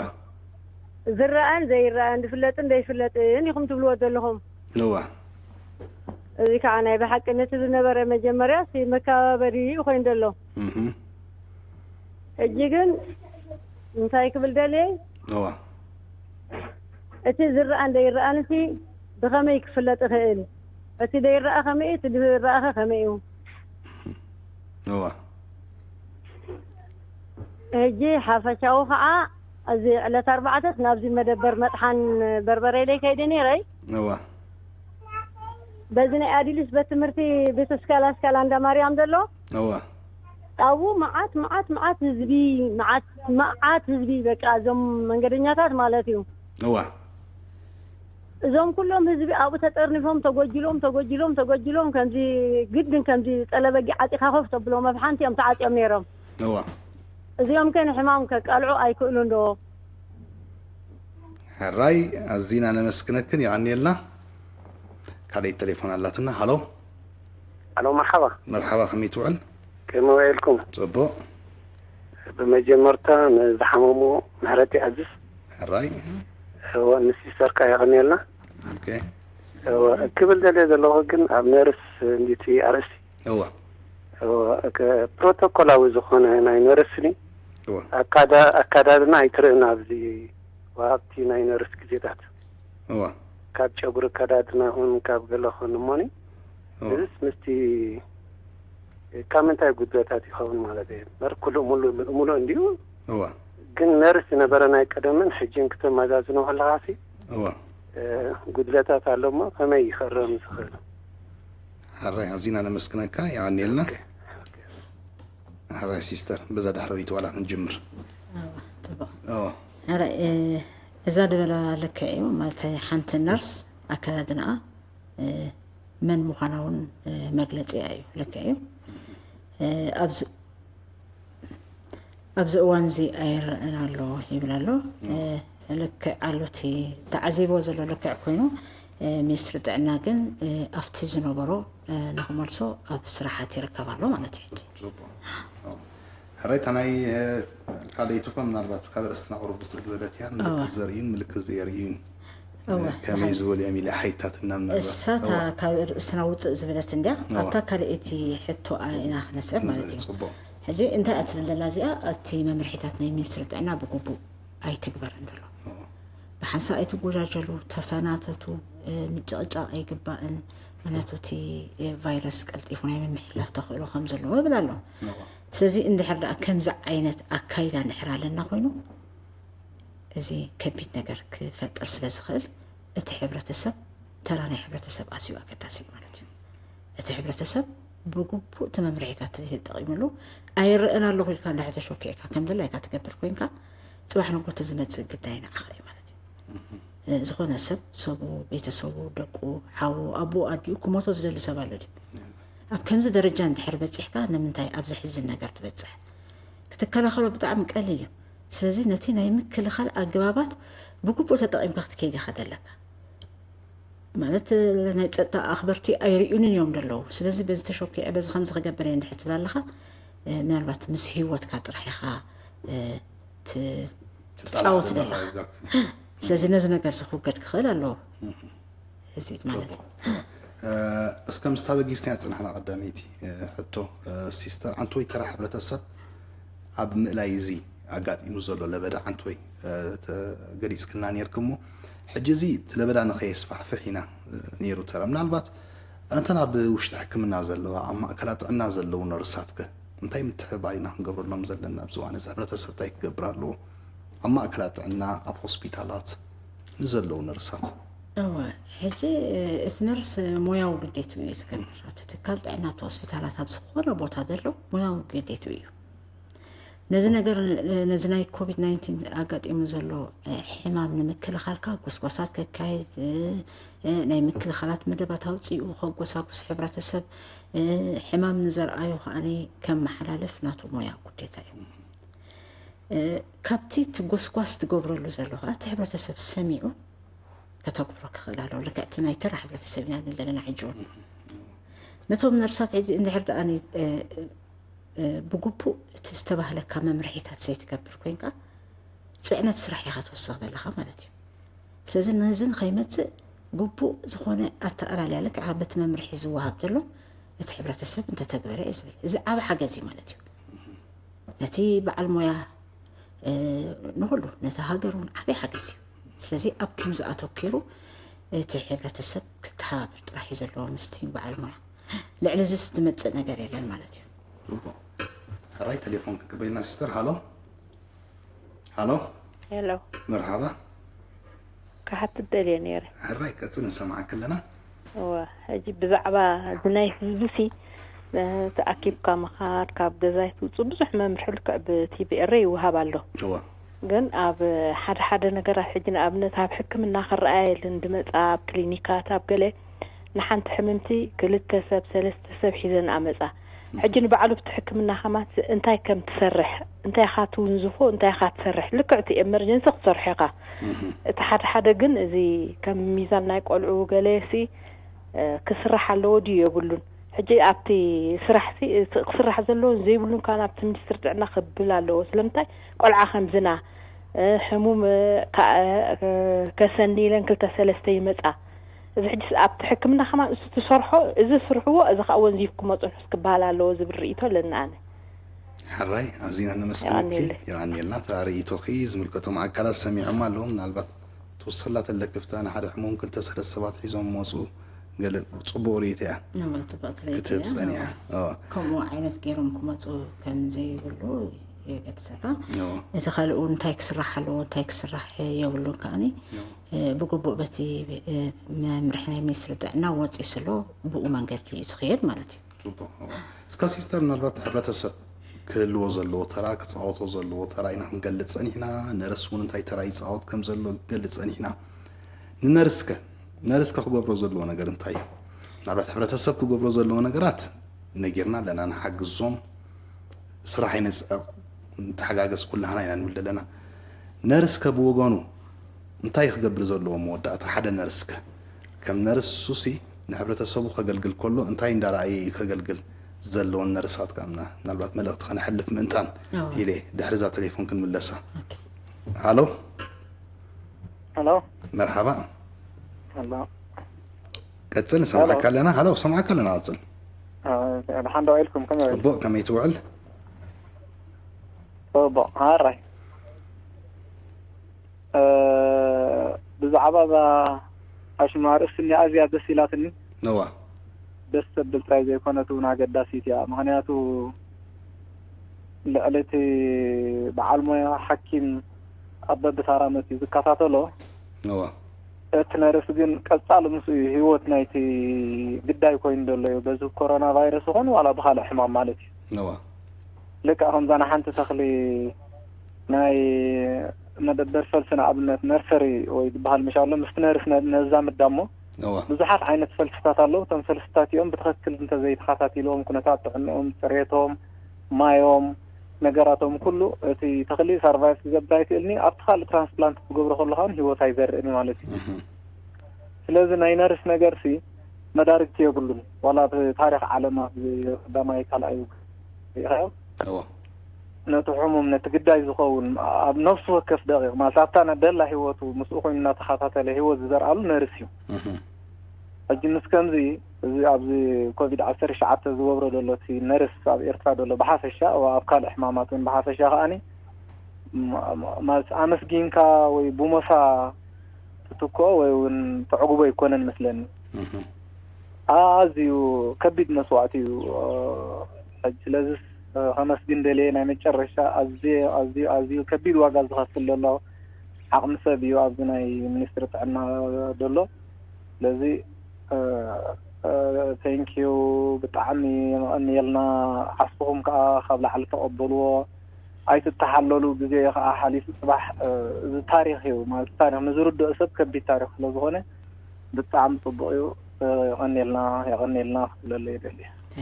ዝረኣን ዘይረኣን ዝፍለጥን ዘይፍለጥን ኢኹም ትብልዎ ዘለኹም። እዋ፣ እዚ ከዓ ናይ ብሓቂ ነቲ ዝነበረ መጀመርያ ሲ መከባበሪ እዩ ኮይኑ ዘሎ። እህ፣ ሕጂ ግን እንታይ ክብል ደልየ፣ እዋ፣ እቲ ዝረኣን ዘይረኣን ሲ ብኸመይ ክፍለጥ ይኽእል? እቲ ዘይረኣ ከመይ እዩ? እቲ ዝረኣኸ ከመይ እዩ? እዋ፣ ሕጂ ሓፈሻዊ ከዓ እዚ ዕለት ኣርባዕተስ ናብዚ መደበር መጥሓን በርበረ ኢለይ ከይደ ነይረይ። እዋ፣ በዚ ናይ ኣዲሊስ ቤት ትምህርቲ ቤተ ስካላ ስካላ እንዳ ማርያም ዘሎ እዋ፣ ኣብኡ መዓት መዓት መዓት ህዝቢ፣ መዓት መዓት ህዝቢ፣ በቃ እዞም መንገደኛታት ማለት እዩ። እዋ፣ እዞም ኩሎም ህዝቢ ኣብኡ ተጠርኒፎም ተጎጅሎም ተጎጅሎም ተጎጅሎም ከምዚ ግድን ከምዚ ጸለበጊ ዓጢኻ ኮፍ ተብሎም ኣብ ሓንቲ እዮም ተዓጽዮም ነይሮም። እዋ፣ እዚኦም ከ ንሕማም ከቃልዑ ኣይክእሉን ዶ? ሕራይ፣ ኣዚና ነመስግነክን፣ የቐንየልና። ካልኣይቲ ቴሌፎን ኣላትና። ሃሎ። ኣሎ፣ መርሓባ። መርሓባ፣ ከመይ ትውዕል? ከመይ ውዒልኩም? ጽቡቕ። ብመጀመርታ ንዝሓመሙ ምሕረት ይኣዝዝ። ሕራይ። እወ፣ ንሲስተርካ የቐንየልና። ኦኬ። እወ፣ ክብል ደልየ ዘለኹ ግን ኣብ ነርስ እንዲቲ ኣርእስቲ። እወ። እወ፣ ከ-፣ ፕሮቶኮላዊ ዝኾነ ናይ ነርስ ኒ እወ። ኣካዳ-፣ ኣካዳድና ኣይትርእን ኣብዚ ወሃብቲ ናይ ነርስ ግዜታት። እወ። ካብ ጨጉሪ ኣካዳድና ኹን ካብ ገለ ኹን እሞኒ። እወ። እዚስ ምስቲ ካብ ምንታይ ጉድለታት ይኸውን ማለት እዩ? እምበር ኩሉ ሙሉእ፣ ሙሉእ እንዲዩ። እወ። ግን ነርስ ዝነበረ ናይ ቀደምን ሕጂን ክተመዛዝኖ ከለኻሲ፣ እወ። እ፣ ጉድለታት ኣሎ እሞ ከመይ ይኸረም ዝኽእል? ሕራይ፣ ኣዚና ነመስግነካ፣ የቐንየልና። ኦኬ፣ ኦኬ። ሕራይ ሲስተር፣ በዛ ዳሕረወይቲ ዋላ ክንጅምር። እወ፣ ጽቡቕ። እወ። ሕራይ፣ እ፣ እዛ ዝበላ ልክዕ እዩ፣ ማለት ሓንቲ ነርስ ኣከዳድናኣ፣ እ፣ መን ምዃና እውን፣ እ፣ መግለጺኣ እዩ፣ ልክዕ እዩ። እ፣ ኣብዚ ኣብዚ እዋን እዚ ኣይረኣን ኣሎ ይብል ኣሎ። እ፣ ልክዕ ኣሎ፣ እቲ ተዓዚቦ ዘሎ ልክዕ ኮይኑ፣ እ፣ ሚኒስትሪ ጥዕና ግን፣ እ፣ ኣብቲ ዝነበሮ፣ እ፣ ንክመልሶ ኣብ ስራሓት ይርከብ ኣሎ ማለት እዩ። ሕጂ ጽቡቕ። ሕራይ፣ እታ ናይ፣ እ፣ ካልኣይቲ እኳ ምናልባት ካብ ርእስትና ቁሩብ ውፅእ ዝበለት እያ። ምልክት እወ። ዘርእዩን ምልክት ዘየርእዩን እወ፣ ከመይ ዝበሉ እዮም ኢለ ሓይታትና ምናልባት። እሳታ እወ። ካብ ርእስና ውፅእ ዝበለት እንድያ። እወ። ኣብታ ካልኣይቲ ሕቶ ኢና ክነስዕብ ማለት እዩ። ጽቡቕ። ሕጂ እንታይ እያ ትብል ዘላ እዚኣ? ኣብቲ መምርሒታት ናይ ሚኒስትሪ ጥዕና ብግቡእ ኣይትግበርን ዘሎ። እወ። ብሓንሳእ ኣይትጎጃጀሉ፣ ተፈናተቱ፣ እ፣ ምጭቕጫቕ ኣይግባእን። ምክንያቱ እቲ፣ እ፣ ቫይረስ ቀልጢፉ ናይ ምምሕላፍ ተኽእሎ ከም ዘለዎ ይብል ኣሎ። እወ። ስለዚ እንድሕር ደኣ ከምዚ ዓይነት ኣካይዳ እንድሕር ኣለና ኮይኑ፣ እዚ ከቢድ ነገር ክፈጥር ስለ ዝኽእል፣ እቲ ሕብረተሰብ፣ ተራ ናይ ሕብረተሰብ ኣዝዩ ኣገዳሲ እዩ ማለት እዩ። እቲ ሕብረተሰብ ብግቡእ እቲ መምርሒታት ተዘይተጠቒምሉ፣ ኣይረኣን ኣለኹ ኢልካ እንድሕር ተሸኪዕካ፣ ከም ድላይካ ትገብር ኮይንካ፣ ጽባሕ ንግሆ እቲ ዝመጽእ ግዳይ ንዓኻ እዩ ማለት እዩ። እ፣ ዝኾነ ሰብ፣ ሰቡ፣ ቤተሰቡ፣ ደቁ፣ ሓዉ፣ ኣቦኡ፣ ኣዲኡ ክሞቶ ዝደሊ ሰብ ኣሎ ድዩ? ኣብ ከምዚ ደረጃ እንድሕር በጺሕካ፣ ንምንታይ ኣብዚ ሕዝን ነገር ትበጽሕ? ክትከላኸሎ ብጣዕሚ ቀሊል እዩ። ስለዚ ነቲ ናይ ምክልኻል ኣገባባት ብግቡእ ተጠቒምካ ክትከይድ ኢኻ ዘለካ። ማለት፣ ናይ ጸጥታ ኣኽበርቲ ኣይርእዩንን እዮም ዘለዉ። ስለዚ በዚ ተሸኪዐ፣ በዚ ከምዚ ክገብር እየ እንድሕር ትብል ኣለኻ፣ እ፣ ምናልባት ምስ ህይወትካ ጥራሕ ኢኻ፣ እ፣ ት-፣ ትጻወት ትጻወት ዘለኻ፣ ዘለኻ። Exactly። ስለዚ ነዚ ነገር እዚ ክውገድ ክኽእል ኣለዎ። እህ። እዚ ማለት እዩ። ጽቡቕ። እ፣ እስከ ምስታ በጊስና ጽናሕና ቀዳመይቲ፣ እ፣ ሕቶ፣ እ፣ ሲስተር፣ ኣንቶይ ተራ ሕብረተሰብ ኣብ ምእላይ እዚ ኣጋጢሙ ዘሎ ለበዳ ኣንቶይ፣ እ፣ ተ-፣ ገሊጽክልና ነይርኪ እሞ፣ ሕጂ እዚ እቲ ለበዳ ንኸየስፋሕፍሕ ኢና፣ እ፣ ነይሩ ተራ። ምናልባት እተን ኣብ ውሽጢ ሕክምና ዘለዋ፣ ኣብ ማእከላት ጥዕና ዘለዉ ነርሳትከ እንታይ ምትሕብባር ኢና ክንገብረሎም ዘለና ኣብዚ እዋን እዚ? ሕብረተሰብ እንታይ ክገብር ኣለዎ? ኣብ ማእከላት ጥዕና፣ ኣብ ሆስፒታላት ንዘለዉ ነርሳት? እወ፣ ሕጂ እቲ ነርስ ሞያዊ ግዴትኡ እዩ ዝገብር። ኣብቲ ትካል ጥዕና፣ ኣብቲ ሆስፒታላት፣ ኣብ ዝኾነ ቦታ ዘሎ ሞያዊ ግዴትኡ እዩ። ነዚ ነገር፣ ነዚ ናይ ኮቪድ ናይንቲን ኣጋጢሙ ዘሎ ሕማም ንምክልኻልካ ጎስጓሳት ከካይድ፣ ናይ ምክልኻላት መደባት ኣውፂኡ ከጎሳጉስ፣ ሕብረተሰብ ሕማም ንዘርኣዩ ከዓኒ ከመሓላልፍ ናቱ ሞያ ግዴታ እዩ። ካብቲ እቲ ጎስጓስ ትገብረሉ ዘሎ ከዓ እቲ ሕብረተሰብ ሰሚዑ ከተግብሮ ክኽእል ኣለዎ። ልክዕ እቲ ናይ ተራ ሕብረተሰብ ኢና ንብል ዘለና ሕጂ እውን። ነቶም ነርሳት ሕጂ እንድሕር ደኣ ብግቡእ እቲ ዝተባህለካ መምርሒታት ዘይትገብር ኮይንካ፣ ፅዕነት ስራሕ ኢኻ ትወስኽ ዘለኻ ማለት እዩ። ስለዚ ነዚ ንኸይመፅእ ግቡእ ዝኾነ ኣተኣላልያ ልክዕ በቲ መምርሒ ዝወሃብ ዘሎ እቲ ሕብረተሰብ እንተተግበረ እየ ዝብል። እዚ ዓቢ ሓገዝ እዩ ማለት እዩ። ነቲ በዓል ሞያ፣ ንኹሉ ነቲ ሃገር እውን ዓቢ ሓገዝ እዩ። ስለዚ ኣብ ከምዚ ኣተኪሩ እቲ ሕብረተሰብ ክተሓባበር ጥራሕ እዩ ዘለዎ ምስቲ በዓል ሞያ። ልዕሊ እዚስ ዝመፅእ ነገር የለን ማለት እዩ። ጽቡቕ። ሕራይ ቴሌፎን ክቅበልና ሲስተር። ሃሎ፣ ሃሎ። ሄሎ፣ መርሓባ። ክሓትት ደልየ ነይረ። ሕራይ ቀጽል፣ ንሰማዓክ ኣለና። እወ፣ ሕጂ ብዛዕባ እዚ ናይ ህዝቢ ሲ ተኣኪብካ ምኻድ፣ ካብ ገዛይ ትውፅእ ብዙሕ መምርሒ ልክዕ ብቲቪ ኤረ ይወሃብ ኣሎ። እወ። ግን ኣብ ሓደ ሓደ ነገራት ሕጂ ንኣብነት ኣብ ሕክምና ክረኣየልን ድመፃ ኣብ ክሊኒካት ኣብ ገለ ንሓንቲ ሕምምቲ ክልተ ሰብ ሰለስተ ሰብ ሒዘን ኣመፃ። ሕጂ ንባዕሉ ብቲ ሕክምና ከማት እንታይ ከም ትሰርሕ እንታይ ኢኻ ትውንዝፎ እንታይ ኢኻ ትሰርሕ ልክዕ እቲ ኤመርጀንሲ ክትሰርሖ ኢኻ። እቲ ሓደ ሓደ ግን እዚ ከም ሚዛን ናይ ቆልዑ ገለ ሲ ክስራሕ ኣለዎ ድዩ የብሉን? ሕጂ ኣብቲ ስራሕ ሲ ክስራሕ ዘለዎን ዘይብሉን ከዓ ናብቲ ሚኒስትሪ ጥዕና ክብል ኣለዎ። ስለምንታይ ቆልዓ ከምዝና ሕሙም ከሰኒ ኢለን ክልተ ሰለስተ ይመፃ። እዚ ሕጂ ኣብቲ ሕክምና ከማን እሱ ትሰርሖ እዚ ስርሕዎ እዚ ከዓ ወንዚፍኩም መፅንሑስ ክበሃል ኣለዎ ዝብል ርኢቶ ኣለኒ ኣነ። ሕራይ ኣዚና ነመስግነኪ። የቐንየልና። እታ ርእይቶኺ ዝምልከቶም ኣካላት ሰሚዖም ኣለዉ። ምናልባት ትውሰላ ተለክፍታ ንሓደ ሕሙም ክልተ ሰለስተ ሰባት ሒዞም መፁ ገለ ፅቡቕ ርእይቶ እያ ክትህብ ፀኒሓ። ከምኡ ዓይነት ገይሮም ክመፁ ከም ዘይብሉ የገድሰካ። እቲ ካልኡ እንታይ ክስራሕ ኣለዎ እንታይ ክስራሕ የብሉን ከዓኒ ብግቡእ በቲ መምርሒ ናይ ሚኒስትሪ ጥዕና ወፂኡ ስሎ ብኡ መንገዲ እዩ ዝኽየድ ማለት እዩ። ፅቡቕ። እስካ ሲስተር ምናልባት ሕብረተሰብ ክህልዎ ዘለዎ ተራ ክፃወቶ ዘለዎ ተራ ኢና ክንገልፅ ፀኒሕና። ነርስ እውን እንታይ ተራ ይፃወት ከም ዘሎ ክንገልፅ ፀኒሕና። ንነርስከ ነርስከ ክገብሮ ዘለዎ ነገር እንታይ እዩ? ምናልባት ሕብረተሰብ ክገብሮ ዘለዎ ነገራት ነጊርና ኣለና። ንሓግዞም፣ ስራሕ ይንፅዕቕ፣ ንተሓጋገዝ ኩላህና ኢና ንብል ዘለና። ነርስከ ብወገኑ እንታይ ክገብር ዘለዎ መወዳእታ ሓደ ነርስከ ከም ነርስ ሱሲ ንሕብረተሰቡ ከገልግል ከሎ እንታይ እንዳረኣየ እዩ ከገልግል ዘለዎን ነርሳት ከምና ምናልባት መልእኽቲ ከነሕልፍ ምእንታን ኢለ ድሕሪ እዛ ቴሌፎን ክንምለሳ። ሃሎ ሄሎ መርሓባ ሄሎ ቀፅል ንሰምዓካ ኣለና። ሃሎ ሰምዓካ ኣለና ቀፅል። ደሓን ዶ ኢልኩም ከመይ ፅቡቕ ከመይ ትውዕል? ፅቡቕ ሃራይ ብዛዕባ እዛ ኣሽማ ርእስኒ ኣዝያ ደስ ኢላትኒ። እዋ ደስ ተብል ጥራይ ዘይኮነት እውን ኣገዳሲት እያ። ምኽንያቱ ልዕሊ እቲ በዓል ሞያ ሓኪም ኣብ በብታራ መፅዩ ዝከታተሎ እዋ እቲ ነርስ ግን ቀፃሊ ምስኡ እዩ ህይወት ናይቲ ግዳይ ኮይኑ ዘሎ እዩ። በዚ ኮሮና ቫይረስ ይኹን ዋላ ብካልእ ሕማም ማለት እዩ። እዋ ልክዕ ከምዛ ንሓንቲ ተኽሊ ናይ መደበር ፈልሲ ንኣብነት ነርሰሪ ወይ ዝበሃል ምሽ ኣሎ ምስቲ ነርስ ነ- ነዛምዳ እሞ እዋ ብዙሓት ዓይነት ፈልስታት ኣለዉ። እቶም ፈልስታት እኦም ብትኽክል እንተዘይተኸታቲልዎም ኩነታት ጥዕንኦም፣ ፅሬቶም፣ ማዮም፣ ነገራቶም ኩሉ እቲ ተኽሊ ሳርቫይቭ ክገብር ኣይክእልኒ ኣብቲ ካልእ ትራንስፕላንት ክገብሮ ከሎ ከዓ ህይወት ኣይዘርእን ማለት እዩ። ስለዚ ናይ ነርስ ነገር ሲ መዳርግቲ የብሉን ዋላ ብታሪክ ዓለም ኣብዚ ቀዳማይ ካልኣይ ሪኢኻዮ እዎ ነቲ ሕሙም ነቲ ግዳይ ዝኸውን ኣብ ነፍሲ ወከፍ ደቂቕ ማለት ኣብታ ደላ ህይወቱ ምስኡ ኮይኑ እናተኸታተለ ህይወት ዝዘርኣሉ ነርስ እዩ። ሕጂ ምስ ከምዚ እዚ ኣብዚ ኮቪድ ዓሰርተ ትሽዓተ ዝገብሮ ዘሎ እቲ ነርስ ኣብ ኤርትራ ዘሎ ብሓፈሻ ኣብ ካልእ ሕማማት እውን ብሓፈሻ ከዓኒ ማለት ኣመስጊንካ ወይ ብሞሳ ትትክኦ ወይ እውን ተዕጉቦ ኣይኮነን መስለኒ። ኣዝዩ ከቢድ መስዋእቲ እዩ። ስለዚ ከመስግን ደልየ። ናይ መጨረሻ ኣዝየ ኣዝዩ ኣዝዩ ከቢድ ዋጋ ዝኸፍል ዘሎ ዓቕሚ ሰብ እዩ ኣብዚ ናይ ሚኒስትሪ ጥዕና ዘሎ። ስለዚ ቴንኪዩ፣ ብጣዕሚ የቐንየልና። ዓስብኹም ከዓ ካብ ላዕሊ ተቐበልዎ፣ ኣይትተሓለሉ። ግዜ ከዓ ሓሊፉ፣ ፅባሕ እዚ ታሪክ እዩ ማለት፣ ታሪክ ንዝርድኦ ሰብ ከቢድ ታሪክ ስለዝኾነ ብጣዕሚ ፅቡቅ እዩ። የቐንየልና፣ የቐንየልና ክትብለለ ይደሊ።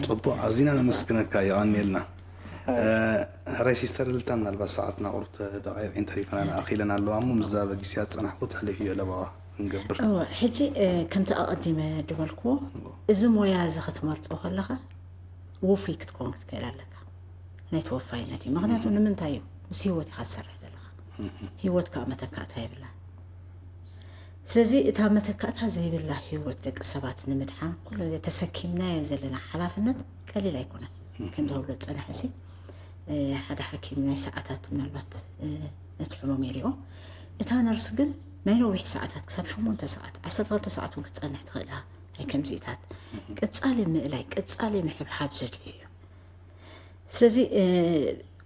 ፅቡቅ፣ ኣዚና ነመስግነካ፣ የቐንየልና። ሕራይ ሲስተር እልልታ፣ ምናልባት ሰዓትና ቁሩብ ደቂቕ እንተሪፈና ንኣኺለን ኣለዋ እሞ፣ ምዛ በጊስያ ዝፀናሕኩ ተሕልፍዮ ለበዋ ክንገብር። እወ፣ ሕጂ ከምቲ ኣቐዲመ ድበልክዎ፣ እዚ ሞያ እዚ ክትመርፆ ከለኻ ውፉይ ክትከውን ክትክእል ኣለካ። ናይ ተወፋይነት እዩ። ምክንያቱ ንምንታይ እዩ? ምስ ህይወት ኢኻ ትሰርሕ ዘለኻ። ህይወት ከዓ መተካእታ የብላን። ስለዚ እታ መተካእታ ዘይብላ ህይወት ደቂ ሰባት ንምድሓን ኩሉ ግዜ ተሰኪምናዮ ዘለና ሓላፍነት ቀሊል ኣይኮነን። ከምዝብሎ ዝፀንሐ ሲ ሓደ ሓኪም ናይ ሰዓታት ምናልባት ነቲ ሕሙም የሪኦ። እታ ነርስ ግን ናይ ነዊሕ ሰዓታት ክሳብ ሸሞንተ ሰዓት ዓሰርተ ክልተ ሰዓት እውን ክትፀንሕ ትኽእል እያ። ናይ ከምዚታት ቀፃሊ ምእላይ ቀፃሊ ምሕብሓብ ዘድልዩ እዩ። ስለዚ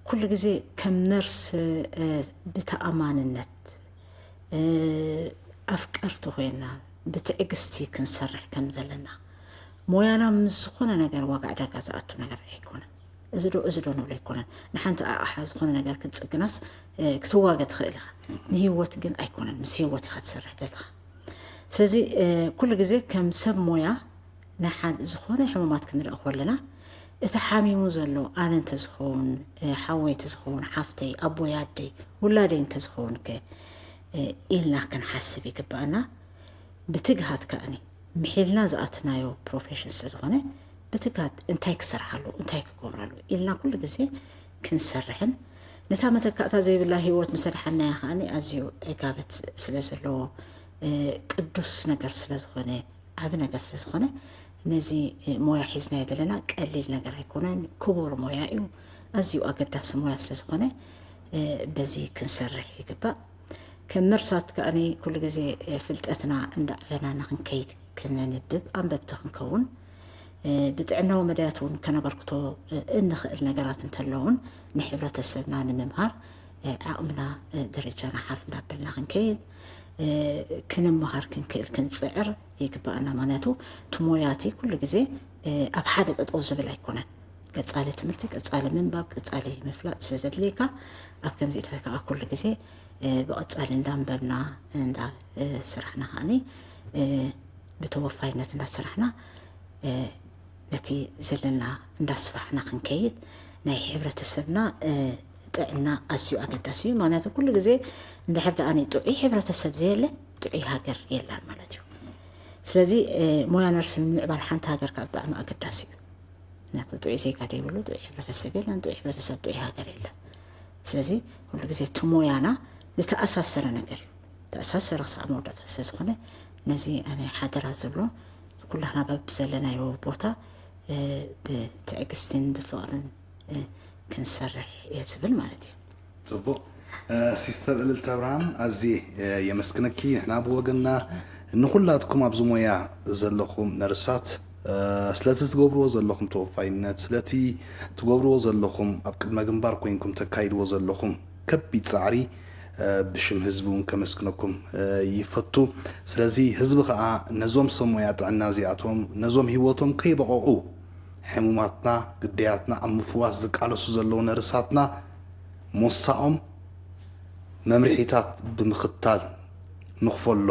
ኩሉ ግዜ ከም ነርስ ብተኣማንነት ኣፍቀርቲ ኮይና ብትዕግስቲ ክንሰርሕ ከም ዘለና ሞያና ምስ ዝኾነ ነገር ዋጋ ዕዳጋ ዝኣቱ ነገር ኣይኮነን። እዚ ዶ እዚ ዶ ንብሎ ኣይኮነን። ንሓንቲ ኣቕሓ ዝኾነ ነገር ክትፅግናስ ክትዋገ ትኽእል ኢኻ። ንህይወት ግን ኣይኮነን። ምስ ህይወት ኢኻ ትሰርሕ ዘለኻ። ስለዚ ኩሉ ግዜ ከም ሰብ ሞያ ናይ ሓደ ዝኾነ ሕሙማት ክንርኢ ከለና እቲ ሓሚሙ ዘሎ ኣነ እንተዝኸውን ሓወይ እንተዝኸውን ሓፍተይ ኣቦይ ኣደይ ውላደይ እንተዝኸውን ከ ኢልና ክንሓስብ ይግባኣና። ብትግሃት ከኣኒ ምሒልና ዝኣትናዮ ፕሮፌሽን ስለዝኾነ ብትግሃት እንታይ ክሰርሓሉ እንታይ ክገብረሉ ኢልና ኩሉ ግዜ ክንሰርሕን ነታ መተካእታ ዘይብላ ህይወት ምስ ኣድሓናያ ከኣኒ ኣዝዩ ዕጋበት ስለ ዘለዎ ቅዱስ ነገር ስለ ዝኾነ ዓቢ ነገር ስለ ዝኾነ ነዚ ሞያ ሒዝናዮ ዘለና ቀሊል ነገር ኣይኮነን። ክቡር ሞያ እዩ። ኣዝዩ ኣገዳሲ ሞያ ስለ ዝኾነ በዚ ክንሰርሕ ይግባእ። ከም ነርሳት ከኣ ኩሉ ግዜ ፍልጠትና እንዳዕበና ንክንከይድ ክነንብብ ኣንበብቲ ክንከውን ብጥዕናዊ መዳያት እውን ከነበርክቶ እንኽእል ነገራት እንተለውን ንሕብረተሰብና ንምምሃር ዓቕምና ደረጃና ሓፍ እናበልና ክንከይድ ክንምሃር ክንክእል ክንፅዕር ይግባኣና። ምክንያቱ እቲ ሞያቲ ኩሉ ግዜ ኣብ ሓደ ጠጠው ዝብል ኣይኮነን። ቀፃሊ ትምህርቲ፣ ቀፃሊ ምንባብ፣ ቀፃሊ ምፍላጥ ስለ ዘድልየካ ኣብ ከምዚታት ከዓ ኩሉ ግዜ ብቐፃሊ እንዳንበብና እንዳስራሕና ከዓኒ ብተወፋይነት እንዳስራሕና ነቲ ዘለና እንዳስፋሕና ክንከይድ ናይ ሕብረተሰብና ጥዕና ኣዝዩ ኣገዳሲ እዩ። ምክንያቱ ኩሉ ግዜ እንድሕር ደኣ ጥዑይ ሕብረተሰብ ዘየለ ጥዑይ ሃገር የላን ማለት እዩ። ስለዚ ሞያ ነርስ ንምምዕባል ሓንቲ ሃገር ከዓ ብጣዕሚ ኣገዳሲ እዩ። ምክንያቱ ጥዑይ ዜጋ ዘይብሉ ጥዑይ ሕብረተሰብ የለን፣ ጥዑይ ሕብረተሰብ ጥዑይ ሃገር የለን። ስለዚ ኩሉ ግዜ እቲ ሞያና ዝተኣሳሰረ ነገር እዩ። ተኣሳሰረ ክሳዕ መወዳእታ ስለ ዝኾነ ነዚ ኣነ ሓደራ ዝብሎ ኩላህና በብዘለናዮ ቦታ ብትዕግስትን ብፍቕርን ክንሰርሕ እየ ዝብል ማለት እዩ። ፅቡቕ። ሲስተር እልልታ ኣብርሃም ኣዝየ የመስግነኪ። ንሕና ብወገንና ንኹላትኩም ኣብዚ ሞያ ዘለኹም ነርሳት ስለቲ ትገብርዎ ዘለኹም ተወፋይነት፣ ስለቲ ትገብርዎ ዘለኹም ኣብ ቅድመ ግንባር ኮይንኩም ተካይድዎ ዘለኹም ከቢድ ፃዕሪ ብሽም ህዝቢ እውን ከመስግነኩም ይፈቱ። ስለዚ ህዝቢ ከዓ ነዞም ሰብ ሞያ ጥዕና እዚኣቶም ነዞም ህይወቶም ከይበቐቑ ሕሙማትና ግዳያትና ኣብ ምፍዋስ ዝቃለሱ ዘለዉ ነርሳትና ሞሳኦም መምርሒታት ብምኽታል ንኽፈሎ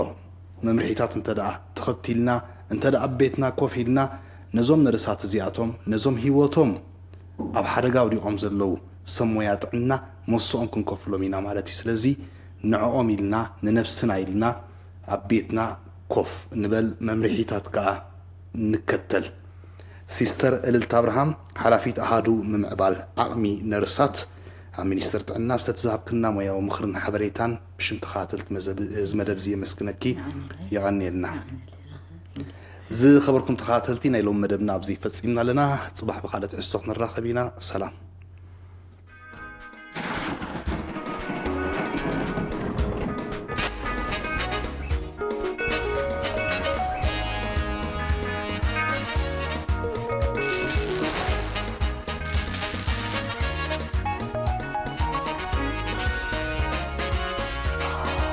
መምርሒታት እንተ ደኣ ተኸቲልና እንተ ደኣ ኣብ ቤትና ኮፍ ኢልና ነዞም ነርሳት እዚኣቶም ነዞም ህይወቶም ኣብ ሓደጋ ኣውዲቖም ዘለዉ ሰብ ሞያ ጥዕና ሞስኦም ክንከፍሎም ኢና ማለት እዩ። ስለዚ ንዕኦም ኢልና ንነብስና ኢልና ኣብ ቤትና ኮፍ ንበል፣ መምርሒታት ከኣ ንከተል። ሲስተር እልልታ ኣብርሃም ሓላፊት ኣሃዱ ምምዕባል ዓቕሚ ነርሳት ኣብ ሚኒስቴር ጥዕና ስለቲ ዝሃብክና ሞያዊ ምኽርን ሓበሬታን ብሽም ተኸታተልቲ እዚ መደብ እዚ የመስግነኪ። የቐንየልና። ዝኸበርኩም ተኸታተልቲ ናይ ሎም መደብና ኣብዚ ፈጺምና ኣለና። ጽባሕ ብኻልእ ትሕዝቶ ክንራኸብ ኢና። ሰላም።